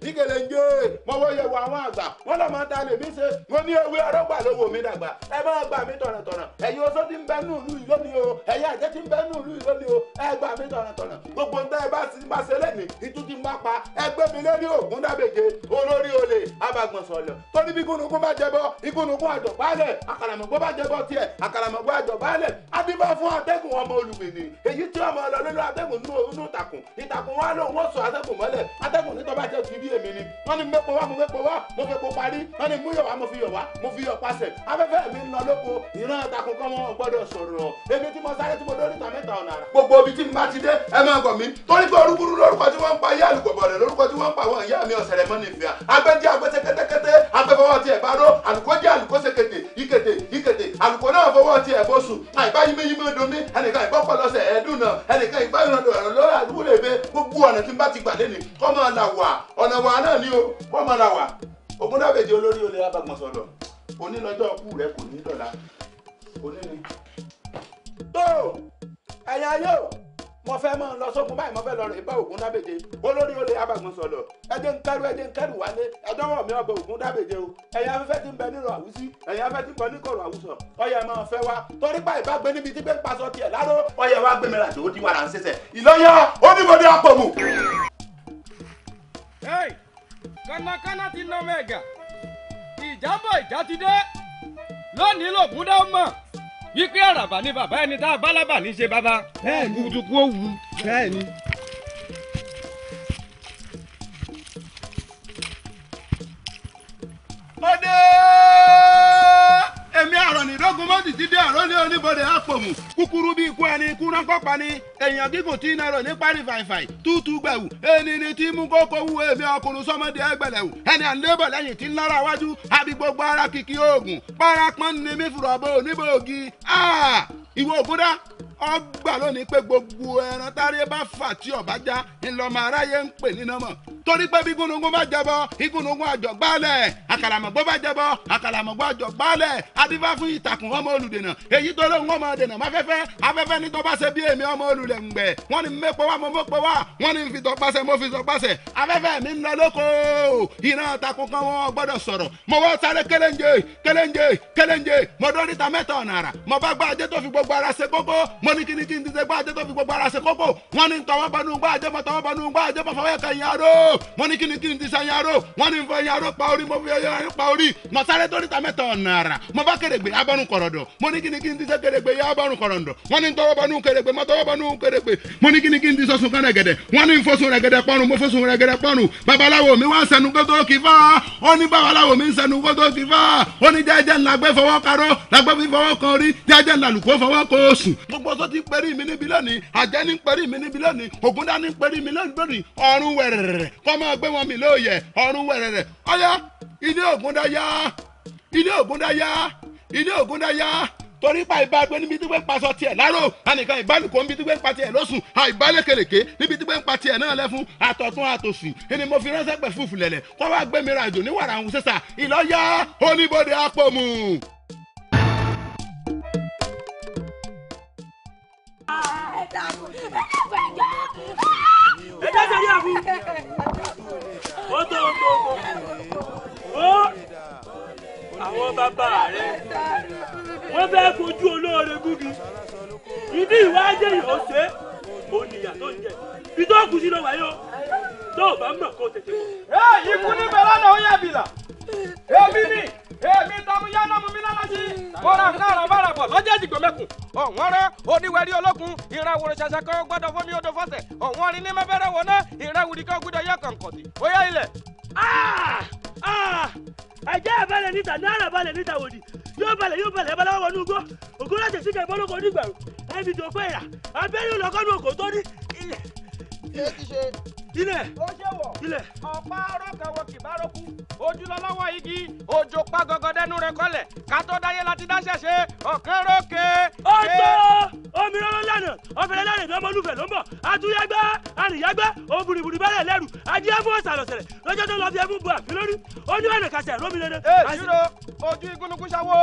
ìkéléǹje, mọ̀ wọ yẹ̀wò àwọn àgbà, wọ́n lọ́mọ ta lè mí ṣe, mo ní ewé ọlọ́pàá lówó mi dàgbà, ẹ máa gbà mí tọ̀nàtọ̀nà, ẹ̀yin oṣó ti ń bẹ nù ìlú yìí lónìí o, ẹ̀yin àjẹ́ ti ń bẹ nù ìlú yìí lónìí o, ẹ gbà mí tọ̀nàtọ̀nà, gbogbo ń tẹ́ ẹ bá ti bá ṣe lẹ́nìí, ìtú ti ń bá pa, ẹ gbé mi lórí Ògúndábèje olórí olè abàgbọ̀nsọ̀lọ̀. Torí bí gúnugún bá jẹbọ, igúnugún àjọ̀bálẹ̀, àkàràmọ̀gbọ́ bá jẹbọ tiẹ̀, àkàràmọ̀gbọ́ àjọ̀bálẹ̀. Adíbá fún atẹ́gùn ọmọ olùgbèní, èyí tí ọmọ lọ nínú atẹ́gùn nínú ìtàkùn, ìtàkùn wa lóun wọ́n sọ atẹ́gùn mọ́lẹ̀, atẹ́gùn ní tọ́ba jẹ́ ti bí èmi ni. Wọ́n ní mẹ́po wá, mo mẹ́po wá, mo fẹ́ po parí, wọ́n ní mú yọ̀ wá, mo fi yọ̀ wá, mo fi yọ̀ pasẹ̀. Afẹ́fẹ́ mi ń lọ lóko, ìran ìtàkùn kan wọn gbọ́dọ̀ sọ̀rọ̀. Èmi tí mo sáré tí mo dórí ìta mẹ́ta ọ̀nà àrà. Gbogbo ibi tí mo bá ti dé, ẹ máa gọ̀ mí. Torí pé orúkúrú lórúkọ tí wọ́n ń pa ìyá àlùkò bọ̀rẹ̀ lórúkọ tí wọ́n ń pa àwọn ìyá mi ọ̀sẹ̀rẹ̀ mọ́ ní ìfìyà. Agbẹ́jẹ́ agbẹ́sẹ̀ kẹ́tẹ́kẹ́tẹ́, agbẹ́fọwọ́ tiẹ̀ bá ró, àlùkò jẹ́ àlùkò ṣe kété, ìkété, ìkété, àlùkò náà fọwọ́ tiẹ̀ bó sùn. Àìbá yímíyímí dùn mí, ẹnìkan ìbọ́pọ̀ lọ́sẹ̀ ẹ̀ẹ́dùn náà, ẹnìkan ìbá ìrìnàjò ẹ̀rọ lọ́wọ́ àdúgbò lè fẹ́ gbogbo ọ̀nà tí n bá ti gbà lé ní kọ́ máa là wà, ọ̀nà wà náà ni o, kọ́ máa là wà. Ògúndábèje olórí olè abàgbọ̀nsọ̀lọ̀, òní lọ́jọ́ kú rẹ kò ní dọ̀la, òní ni. Tó ẹ̀yin ayé o, mo fẹ́ máa lọ sógun báyìí, mo fẹ́ lọ rè bá Ògúndábèje olórí olè abàgbọ̀nsọ̀lọ̀. Ẹ jẹ́ ń kẹ́rù, ẹ jẹ́ ń kẹ́rù wálé, ẹjọ́wọ́ mi ọbẹ̀ Ògúndábèje o. Ẹ̀yin afẹ́fẹ́ tí ń bẹ nírọ̀ àwùsí, ẹ̀yin afẹ́fẹ́ tí ń bẹ níkọ̀rọ̀ àwùsọ̀, ọyẹ máa fẹ́ wa torí pa ìbágbé níbi tí gbé ń paṣọ tiẹ̀ láró, ọyẹ wa gbé mi ràjò ó di wàrà ń ṣẹṣẹ ìlọ́yà oníbodè àpòmù. Kánákáná ti ná mẹ́gà, ìjábọ̀ ìjà ti dé lónìí lògúndá mọ̀ wípé àràbà ni bàbá ẹni tá a bá lábà ní ṣe bàbá. Kùtùkù ó wù. Bẹ́ẹ̀ni. Ó dé èmi àrọ̀nìdógún mọ́tì ti dé àrólé oníbodè àpòmù, kúkúrú bí ikú ẹni ikú ránkọ́ pa ni, èèyàn gígùn tí iná rò ní parí fàìfàì tútù gbẹ̀wù, ẹni ni tí mú kókó wú, èmi ọkùnrin sọmọdé ẹgbẹ̀lẹ̀wù, ẹni à ń lébọ̀ lẹ́yìn tí ń lára wájú, àbí gbogbo ara kìkì oògùn parapọ́n ni mí fùrọ̀ bó oníbòògì. Ìwọ Ògúndá, Ọgbà lónìí pé gbogbo ẹran tárí bá fà tí ọba já ńlọmọ aráyé ń pè nínú mọ. Torí pé bí gúnugún bá jẹbọ, igúnugún àjọgbálẹ̀, àkàlàmọ̀gbọ́ bá jẹbọ, àkàlàmọ̀gbọ́ àjọgbálẹ̀, adífá fún ìtàkùn ọmọ olùdènà, èyí tó lóun ọmọ dènà má fẹ́fẹ́, afẹ́fẹ́ ní tó bá ṣe bí èmi ọmọ olùlẹ̀ ń gbẹ̀, wọ́n ní mẹ́pọ̀ wá mo mọ́pọ̀ wá, wọ́n ní fi tọpasẹ̀ mo fi tọpasẹ̀, afẹ́fẹ́ mi ń lọ lóko, ìran ìtàkùn kan wọn gbọ́dọ̀ sọ̀rọ̀, mo wọ́ sáré kéléǹje kéléǹje kéléǹje, mo dóríta mẹ́ta ọ̀nà àrà, mo bá gbá ajé tó fi gbogbo ara ṣe kókó, mo ní kíni kí n ti ṣe gbá ajé tó fi gbogbo ara ṣe kókó, wọ́n ní tọwọ́ bọnú gbá ajé mo tọwọ́ bọnú gbá ajé mo fọwọ́ kẹyìn aró, mo ní kíni kí n ti ṣe aró, wọ́n ní fọ aró pa orí mo fi aró pa orí, mo sáré dóríta mẹ́ta ọ̀nà àrà, mo bá kèrègbè abọ́rùn kọ̀rọ̀dọ̀, mo ní kíni kí n ti ṣe kèrègbè yá abọ́rùn kọ̀rọ̀dọ̀, wọ́n ní tọwọ́ bọnú kèrègbè mo tọwọ́ bọnú kèrègbè, mo ní kíni kí n ti sọ̀sùn kan rẹ̀gẹ̀dẹ̀, wọ́n ní fọ́sùn rẹ̀gẹ̀dẹ̀ pọ́nrún mo fọ́sùn rẹ̀gẹ̀dẹ̀ pọ́nrún, babaláwo mi wá ń sẹnu kótó kì fá, ó ní babaláwo mi ń sẹnu kótó kì fá, ó ní jẹ́jẹ́ ńlá gbé fọwọ́ karó, làgbé fi fọwọ́ kan orí, jẹ́jẹ́ ńlá lùkó fọwọ́ kó oṣù. Gbogbo tó ti pẹ́rí mi níbi lónìí, àjẹ́ ní pẹ́rí mi níbi lónìí, ògúndá ní pẹ́rí mi lónìí, ọ̀run wẹ̀rẹ̀rẹ̀ kọ́ máa gbé wọn mi lóòyẹ̀, ọ̀run wẹ̀rẹ̀rẹ̀, ọ̀yá ilé ògúndá yá, ilé ògúndá yá, ilé ògúndá yá. Torí pa ìbágbé níbi tí wọ́n ń paṣọ tiẹ̀ láró, ànìkan ìbálòpọ̀ níbi tí wọ́n ń pa tiẹ̀ lóṣùn, àìbálékelèké níbi tí wọ́n ń pa tiẹ̀ náà lẹ́fún, àtọ̀tún àtòsì ẹni mo fi ránṣẹ́ pẹ̀ fúfú lẹ̀lẹ̀ kó wá gbé mi ràjò ní wàrà àwọn sẹ́sà ìlọ́yà oníbodè àpòmù. Ẹ dáṣẹ́ ní àbú. Ó tó ó tó ó. Àwọn bàbá rẹ̀ wọ́n fẹ́ fojú olóore gúgi. Ìdí ìwádìí yìí ó ṣe é, ó níyà tó ń jẹ. Ibi tó kù sí ló wáyé o. Tó o bá mọ̀ kó o tètè mọ̀. Ẹ ikú ní bẹ̀rẹ̀ náà ó yẹ bìlà. Èmi ni èmi tọmú yánnà mú mi lálá sí. Mo ra nǹkan àrà bára bọ̀ lọ́jọ́ ìdìgbò mẹ́kùn. Ọ̀wọ́n rán oníwẹ̀rí olókun, ìran àwòrán ṣàṣà kan gbọ́dọ̀ fún mi odò fọ́sẹ̀. Ọ̀wọ́n rin ní mẹ́fẹ́rẹ́ wọ̀ náà, ìran àwùrí kan gbọ́dọ̀ yẹ kọ̀ǹkọ̀tì. Ó yá ilẹ̀. Ẹ̀jẹ̀ àbálẹ̀ níta náírà balẹ̀ níta wòdì yóò balẹ̀ yóò balẹ̀ balẹ̀ wọnú igbó ògùn láti ṣíkẹ̀ ìbọ́lókò onígbàrú ẹbí tó pé ìrà abẹ́rẹ́ olùkọ́nù òkò tó ní ilẹ̀. Ilẹ̀ ilẹ̀. Ọ̀pá arọ́kàn wọ kìbárókù ojúlọ́lọ́wọ́ igi òjò pa gọgọdẹ́nu rẹ kọlẹ̀ ká tó dáyé láti dáṣẹ̀ ṣe ọ̀kan rókè. Ó tó omi rọ́rọ́ lánàá ọ̀fẹ́rẹ́ lánàá ìbí ọmọlúfẹ̀ ló ń bọ̀ àtúnyágbá àríyágbá òbúrìbùrì bẹ́rẹ̀ lẹ́rù ajé fún ọ̀sàlọ̀sẹ̀rẹ̀ lọ́jọ́ tó lọ fi ẹfún bu àfi lórí ó ní ọ̀nà kàṣẹ̀ rómi lẹ́nu. Ẹ ṣírò ojú igúnnugún ṣáwó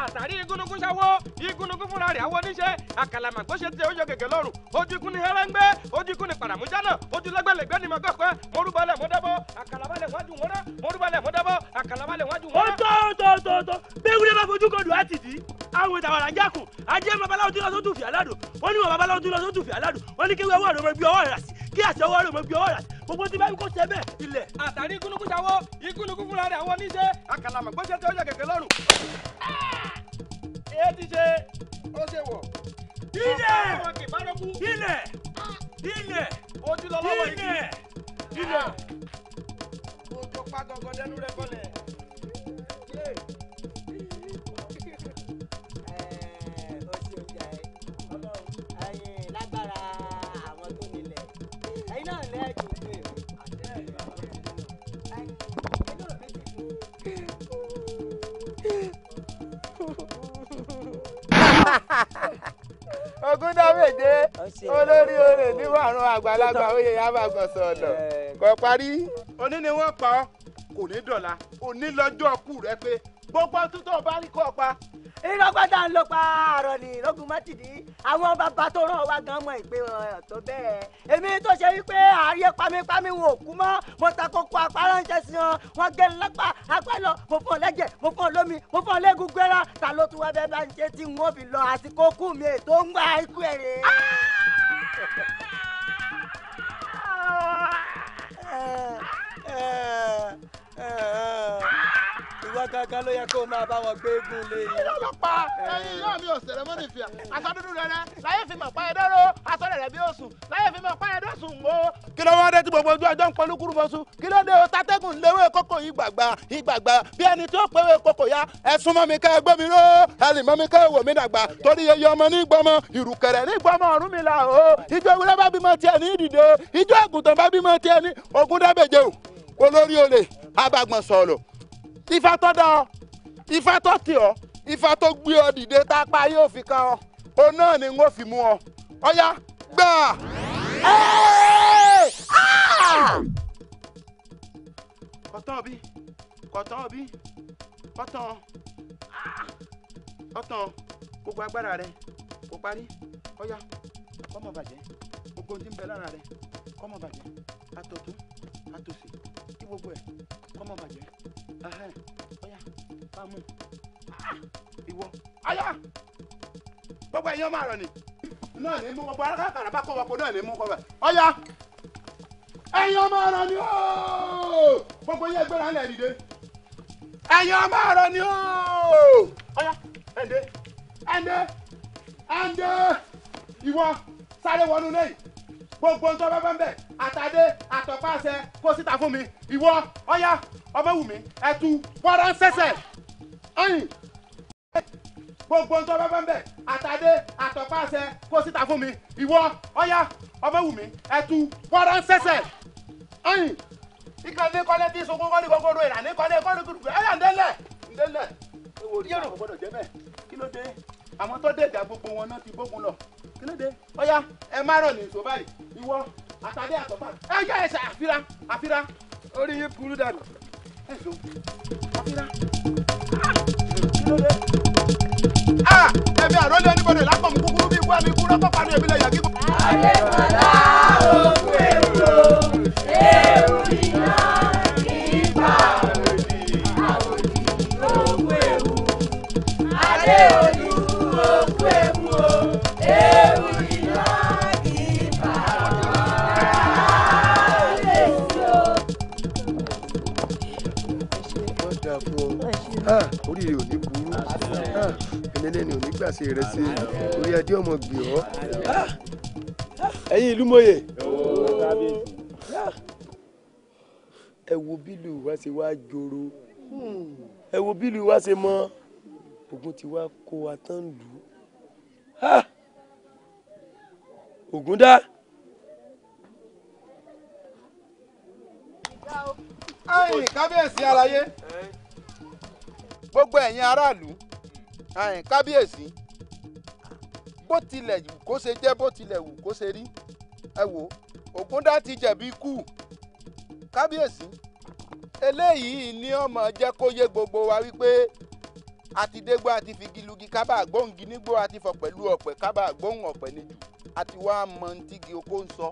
àtàrí igúnnugún ṣáwó igúnnugún fúnra rẹ̀ àwọn oníṣẹ́ àkàlàmàgbó ṣe tiẹ̀ ó yọ gègé lọ́rùn ojú ikú ni hẹ́rẹ́ngbẹ́ ojú ikú ni pàràmújánà ojú lẹ́gbẹ̀lẹ́gbẹ́ ni mọ̀gọ́pẹ́ morúbalẹ̀ mọ́dábọ́ àkàlàbalẹ̀ wájú wọn rán morúbalẹ̀ mọ́dábọ́ àkàlàbalẹ̀ wájú wọn rán. Ó tó tó tó tó bí wúlé bá fojú kan dùn á ti dì í àwọn ìtàwàrà jákùn ajé babaláwo tí lọ sótù fi aládùn wọ́n ní wọn babaláwo tí lọ sótù fi aládùn wọ́n ní kí wọ́n ọwọ́ rẹ̀ mọ gbé ọwọ́ rẹ̀ sí kí àti ọwọ́ rẹ̀ mọ gbé ọwọ́ rẹ̀ sí gbogbo tí báyìí kò ṣe bẹ́ẹ̀ ilẹ̀. Àtàrí igúnnugún ṣàwó igúnnugún fúnra rẹ̀ àwọn oníṣẹ́ àkàlàmọ̀gbó ṣe tí ó yọ gègé lọ́rùn. Èé ti ṣe ó ṣe wọ̀. Ilẹ̀ ilẹ̀ ilẹ̀ ojúlọ́lọ́wọ́ igi ilẹ̀ ilẹ̀. Ojú pa gangan dẹnu rẹ kọlẹ̀. Lágbára àwọn tó nílẹ̀ ẹ̀yin náà lẹ́ẹ̀dùn pé Ògúndábèdé olórí orè níwàrún àgbàlagbà oyè abàgbọ̀nsọ̀ ọ̀nà kò parí. Òní ni wọ́n pa ọ́ kò ní dọ̀la òní lọ́jọ́ kú rẹ pé gbogbo ọtún tó bá rí kọ́ pa. Ìrọ́gbọ́dá ń lọ pa àrọ̀ ní ìrógun mọ́tìdí àwọn bàbá tó ràn wá gan mọ̀ ìpè tó bẹ́ẹ̀. Èmi tó ṣe wípé ààyè pamípamí wọn ò kú mọ́ mo ta kókó apá ránṣẹ́ sí wọn wọn gé lápá apá lọ mo fún ọ lẹ́jẹ̀ mo fún ọ lómi mo fún ọ lẹ́gùn gbéra ta ló tún wá bẹ́ẹ̀ bá ń ṣe tí n ó fi lọ àsìkò kú mi ètò ń gba ikú ẹ̀ rè. Ìwọ gangan ló yẹ kó o máa bá wọn gbé eégún lé yìí. Irọ́ ló pa ẹyin ìyá mi ò sẹ̀rẹ̀ mọ́ nìfìyà. Aṣọ dúdú rẹ̀ rẹ̀ láyé fi mọ̀ pa ẹ̀ dọ́rọ̀ aṣọ rẹ̀ rẹ̀ bí òsùn láyé fi mọ̀ pa ẹ̀ dọ́sùn o. Kí ló wá dé tí gbogbo ojú ọjọ́ ń pọnú kúrú mọ́sú? Kí ló dé o tatẹ́gùn léwé kókò yìí gbàgbà ìgbàgbà bí ẹni tí ó péwé kókò ya ẹ súnmọ́ mi kẹ́ ẹ gbé mi ró ẹ lè mọ́ mi kẹ́ ẹ wò mí dàgbà torí yeye ọmọ ní gbọmọ ìrùkẹ̀rẹ̀ ní gbọmọ Ọ̀rúnmìlà o ìjọ ewúrẹ́ bá bímọ tiẹ̀ ní ìdìde ìjọ àgùntàn bá bímọ tiẹ̀ ní Ògúndábèjé o olórí olè abàgbọ̀n sọ̀lọ̀ ifá tó dá ọ ifá tó tì ọ ifá tó gbé ọ dìde tápá yóò fi kan ọ Òun náà ni n ó fi mú ọ. Ọ̀yá gbà. Kọ̀tán bí, kọ̀tán bí, kọ̀tán, ọ̀tàn, gbogbo agbára rẹ kò parí. Ọ̀yá kó má bàjẹ́, gbogbo ohun tí ń bẹ lára rẹ kó má bàjẹ́, àtọ̀tún àtòsì kí gbogbo ẹ̀ kó má bàjẹ́. Ọ̀yá bá mú ìwọ. Ọ̀yá gbogbo ẹ̀yin ọmọ àrọ̀ ni náà ní mú gbogbo arákàrà bá kọ́ wọ́pọ̀ náà ní mú kọ́ bẹ̀. Ọ̀yá ẹ̀yin ọmọ àrọ̀ ni ooo, gbogbo yẹn gbéra ńlẹ̀ dìde. Ẹ̀yin ọmọ àrọ̀ ni ooo. Ọ̀yá ẹ̀ǹdẹ́ ẹ̀ǹdẹ́ ẹ̀ǹdẹ́ ìwọ sáré wọnú lẹ́yìn gbogbo ń tọ́ bá bá ń bẹ̀ àtàdé àtọ̀páṣẹ kó síta fún mi. Ìwọ ọ̀yá ọmọwùmí ẹ̀tú wọ́n ń sẹ̀sẹ̀ ẹ̀yìn gbogbo ń tọ́ bá bá ń bẹ̀ àtàdé àtọ̀páṣẹ kó síta fún mi. Ìwọ ọ̀yá ọmọwùmí ẹ̀tú wọ́n ń sẹ̀sẹ̀ ẹ̀yìn ìkànnì kọ́lé tí sunkún kọ́lé kókóró ìlànà kọ́lé kọ́lé kúrúkú ẹ̀yà ńdẹ́lẹ̀ ńdẹ́lẹ̀ ewo rí ẹ̀rọ gbọ́dọ̀ jẹ́ bẹ́ẹ̀. Kí ló dé? Àwọn tó dé ìjà gbogbo wọn náà ti bógun lọ. Kí ló dé? Ọ̀yá ẹ má rọ̀ ní ìṣó báyìí. Ìwọ àtàdé àtọ̀pá ẹ yá ẹsẹ̀ àfírà àfírà orí yín burú dànù. Ẹ̀sùn àfírà kí ló dé? Ẹ̀mí àròlé oníbodè lápọ̀mù kúkúrú bí ikú ẹ̀mí ikú rọ́pọ̀ pàdé èmi lè yà kíkọ́. Adébọ̀lá òkú ewu ewu iná kì í pa àwòdì òkú ewu. Adéolú òkú ewu ewu iná kì í pa àwòdì o. Yóò dáa fún ọ, oríire ò ní burú, ẹnẹlẹ́ni ò ní gbàṣẹ rẹ sí orí adé ọmọ gbì ọ́. Ẹ̀yin ìlú mòye, ẹ wo bílù wa ṣe wá joro, ẹ wo bílù wa ṣe mọ, ogun ti wá kó wa tán lù ú. Ògún dá. Ẹ̀yin kábíyèsí aláyé, gbogbo ẹ̀yin aráàlú, ẹ̀yin kábíyèsí, bó tilẹ̀ wù kó ṣe jẹ́, bó tilẹ̀ wù kó ṣe rí, ẹ wò Ògúndá ti jẹ̀bi ikú. Kábíyèsí, eléyìí ni ọmọ jẹ́ kó yé gbogbo wa wípé àti dégbò àti figilugi kábà gbóǹgì nígbò àti fọ̀ pẹ̀lú ọ̀pẹ̀ kábà gbóhùn ọ̀pẹ̀ níjù àti wá mọ ntígi oko ń sọ.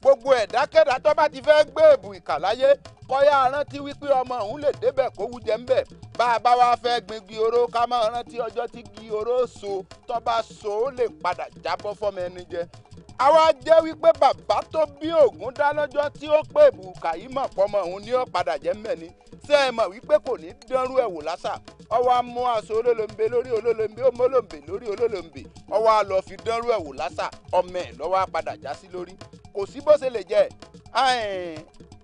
Gbogbo ẹ̀dákẹ́dá tó bá ti fẹ́ gbé èbù ìkà láyé kọ́yá rántí wípé ọmọ òun lè débẹ̀ kó wú jẹ ńbẹ̀. Bá a bá wá fẹ́ gbin igi oró ká máa rántí ọjọ́ tí igi oró so, tó bá so ó lè padà jábọ́ fọ́mọ ẹni jẹ. Àwa jẹ́ wípé bàbá tó bí Ògúndá lọ́jọ́ tí ó pé èbù ìkà yìí mọ̀ pọ́mọ òun ní ó padà jẹ́ ńbẹ̀ ni. Ṣé ẹ mọ̀ wípé kò ní dánrú ẹ̀ wò lásà? Ọwọ́ á mú aṣọ olólombe lórí olólombe, ó mólòmbè lórí olólombe, ọwọ́ á lọ fi dánrú ẹ̀ wò lásà, ọmọ ẹ̀ lọ́wọ́ á padà já sí lórí. Kò sí bó ṣe lè jẹ́.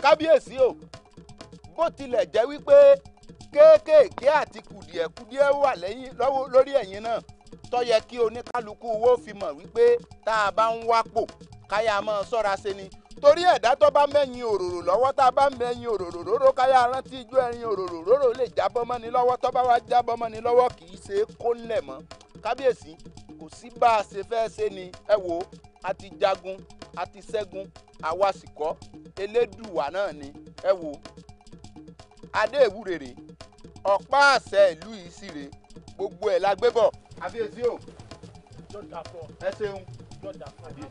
Kábíyèsí o, bó tilẹ̀ jẹ́ wípé kéékèèké àti kùdìẹ̀kudiẹ wà lẹ́yìn lórí ẹ̀yìn náà tó yẹ kí oníkálukú wo fi mọ̀ wípé tá a bá ń wápò káyà máa ṣọ́ra ṣe ni. Torí ẹ̀dá tó bá mẹ́yìn òróró lọ́wọ́, tá a bá mẹ́yìn òróró róró káyà rántí ijó ẹ̀yìn òróró róró lè jábọ́ mọ́ni lọ́wọ́, tó bá wá jábọ́ mọ́ni lọ́wọ́ kì í ṣe é kó ńlẹ̀ mọ́. Kábíyèsí, kò sí bá a ṣe fẹ́ ṣe ni. Ẹ wò ó, a ti jagun, a ti ṣẹ́gun, àwa sì kọ́ Elédùwà náà ni. Ẹ wò ó, adé ìwúrèrè ọ̀pá àṣẹ ìlú yìí sì rè, gbogbo ẹ̀ la gbé bọ̀. Àbíyèsí o, ẹ ṣeun.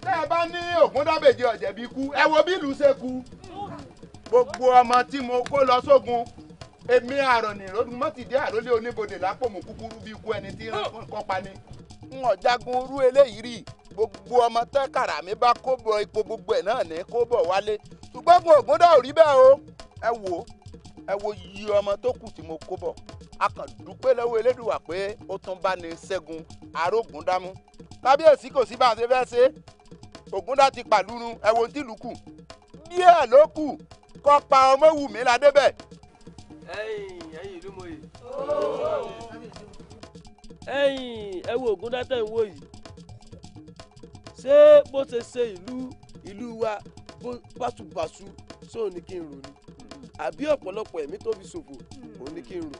Tẹ́ ẹ bá ní Ògúndábèjì ọ̀jẹ̀bí kú, ẹ wo bí ìlú ṣe kú. Gbogbo ọmọ tí mo kó lọ sógun, èmi àrọ̀nì mọ́tìdí àrólé oníbodè lápòmù kúkúrú bí ikú ẹni tí ń kọ́pa ni. N ò jagun rú eléyìí rí. Gbogbo ọmọ tẹ́ kàrà mi bá kó bọ ipò gbogbo ẹ̀ náà ní kó bọ̀ wálé. Ṣùgbọ́n Ògúndá ò rí bẹ́ẹ̀ o. Ẹ wò ó, ẹ wo iye ọmọ tó kù tí mo kó bọ̀. A kàn dúpẹ́ lọ́wọ́ Elédùwà pé ó tún bá ní ṣẹ́gun arógúndámú. Kábíyèsí, kò sí bá a ṣe fẹ́ ṣe. Ògúndá ti pàlúrun, ẹ wo tí ìlú kù. Díẹ̀ ló kù kó pa Ọmọwùmí la débẹ̀. Ẹ̀yin ẹ̀yin ìlú mòye. Ẹ̀yin ẹ wo Ògúndá tẹ̀ ń wò yìí. Ṣé bó ṣe ṣe ìlú wa báṣubàṣu sóò ní kí n rò ni? Àbí ọ̀pọ̀lọpọ̀ ẹ̀mí tó fi ṣòfò òun ní kí n rò?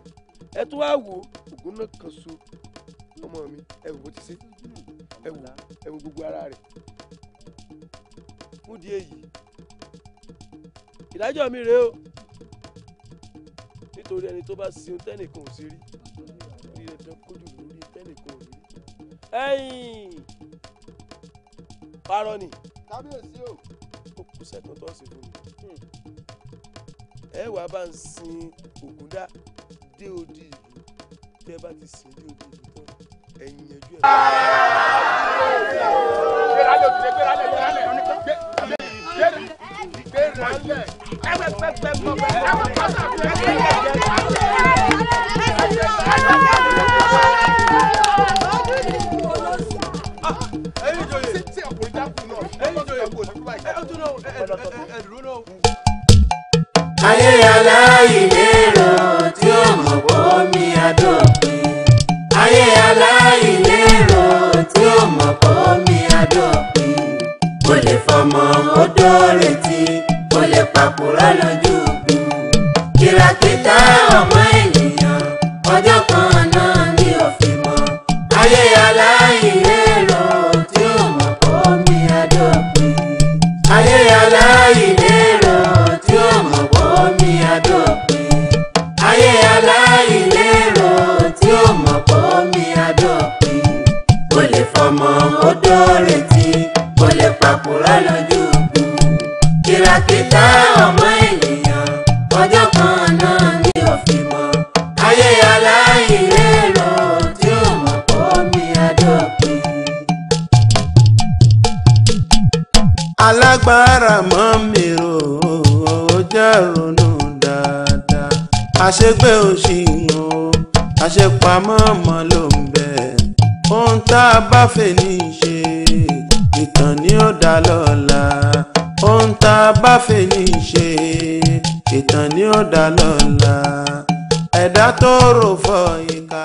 Ẹ tún wá wò Ògún náà kan so ọmọ mi, ẹ wò bó ti ṣe. Ẹ wò, ẹ wò gbogbo ara rẹ̀. Fún di èyí, ìdájọ́ mi rèé o, nítorí ẹni tó bá sin tẹ́nìkan ò sí rí, rí dandan kójú lórí tẹ́nìkan ò rí. Ẹ̀yìn parọ́ ni. Kábíyèsí o. Ó kù sẹ́kàn tó ṣe fún mi. Ẹ wàá bá ń sin Ògúndá dé odi ìlú. Tẹ́ bá ti sin dé odi ìlú tán, ẹ̀yìn yanjú ẹ̀. Ayé aláìlérò tí ó mọ̀ pé omi àdópin. Ayé aláìlérò tí ó mọ̀ pé omi àdópin. Ó lè fọmọ odó retí, ó lè pàkúrọ̀ lójú gun. Kìràkìtà ọmọ ènìyàn, ọjọ́ kan náà ni ó fi mọ̀. Ayé aláìlérò tí ó mọ̀ pé omi àdópin. Ayé aláìlérò tí ó mọ̀ pé omi àdópin. Ayé aláìlérò tí ó mọ̀ pé omi àdópin. Ó lè fọmọ odó retí, ó lè pàkúrọ̀ lójú gun. Kìràkìtà ọmọ ènìyàn, ọjọ́ kan náà ni ó fi mọ̀. Ayé aláìlérò tí ó mọ̀ pé omi àdópin. Alágbára mọ́ mi rò ó jẹ́ ronú dáadáa. Àṣegbé òṣìwọ̀n o, àṣepamọ́ mọ́ ló ń bẹ. Ohun tá a bá fẹ́ ní í ṣe, ìtàn ni ó dá lọ́la. Ohun tá a bá fẹ́ ní í ṣe, ìtàn ni ó dá lọ́la. Ẹ̀dá tó rò fọ́ ìka.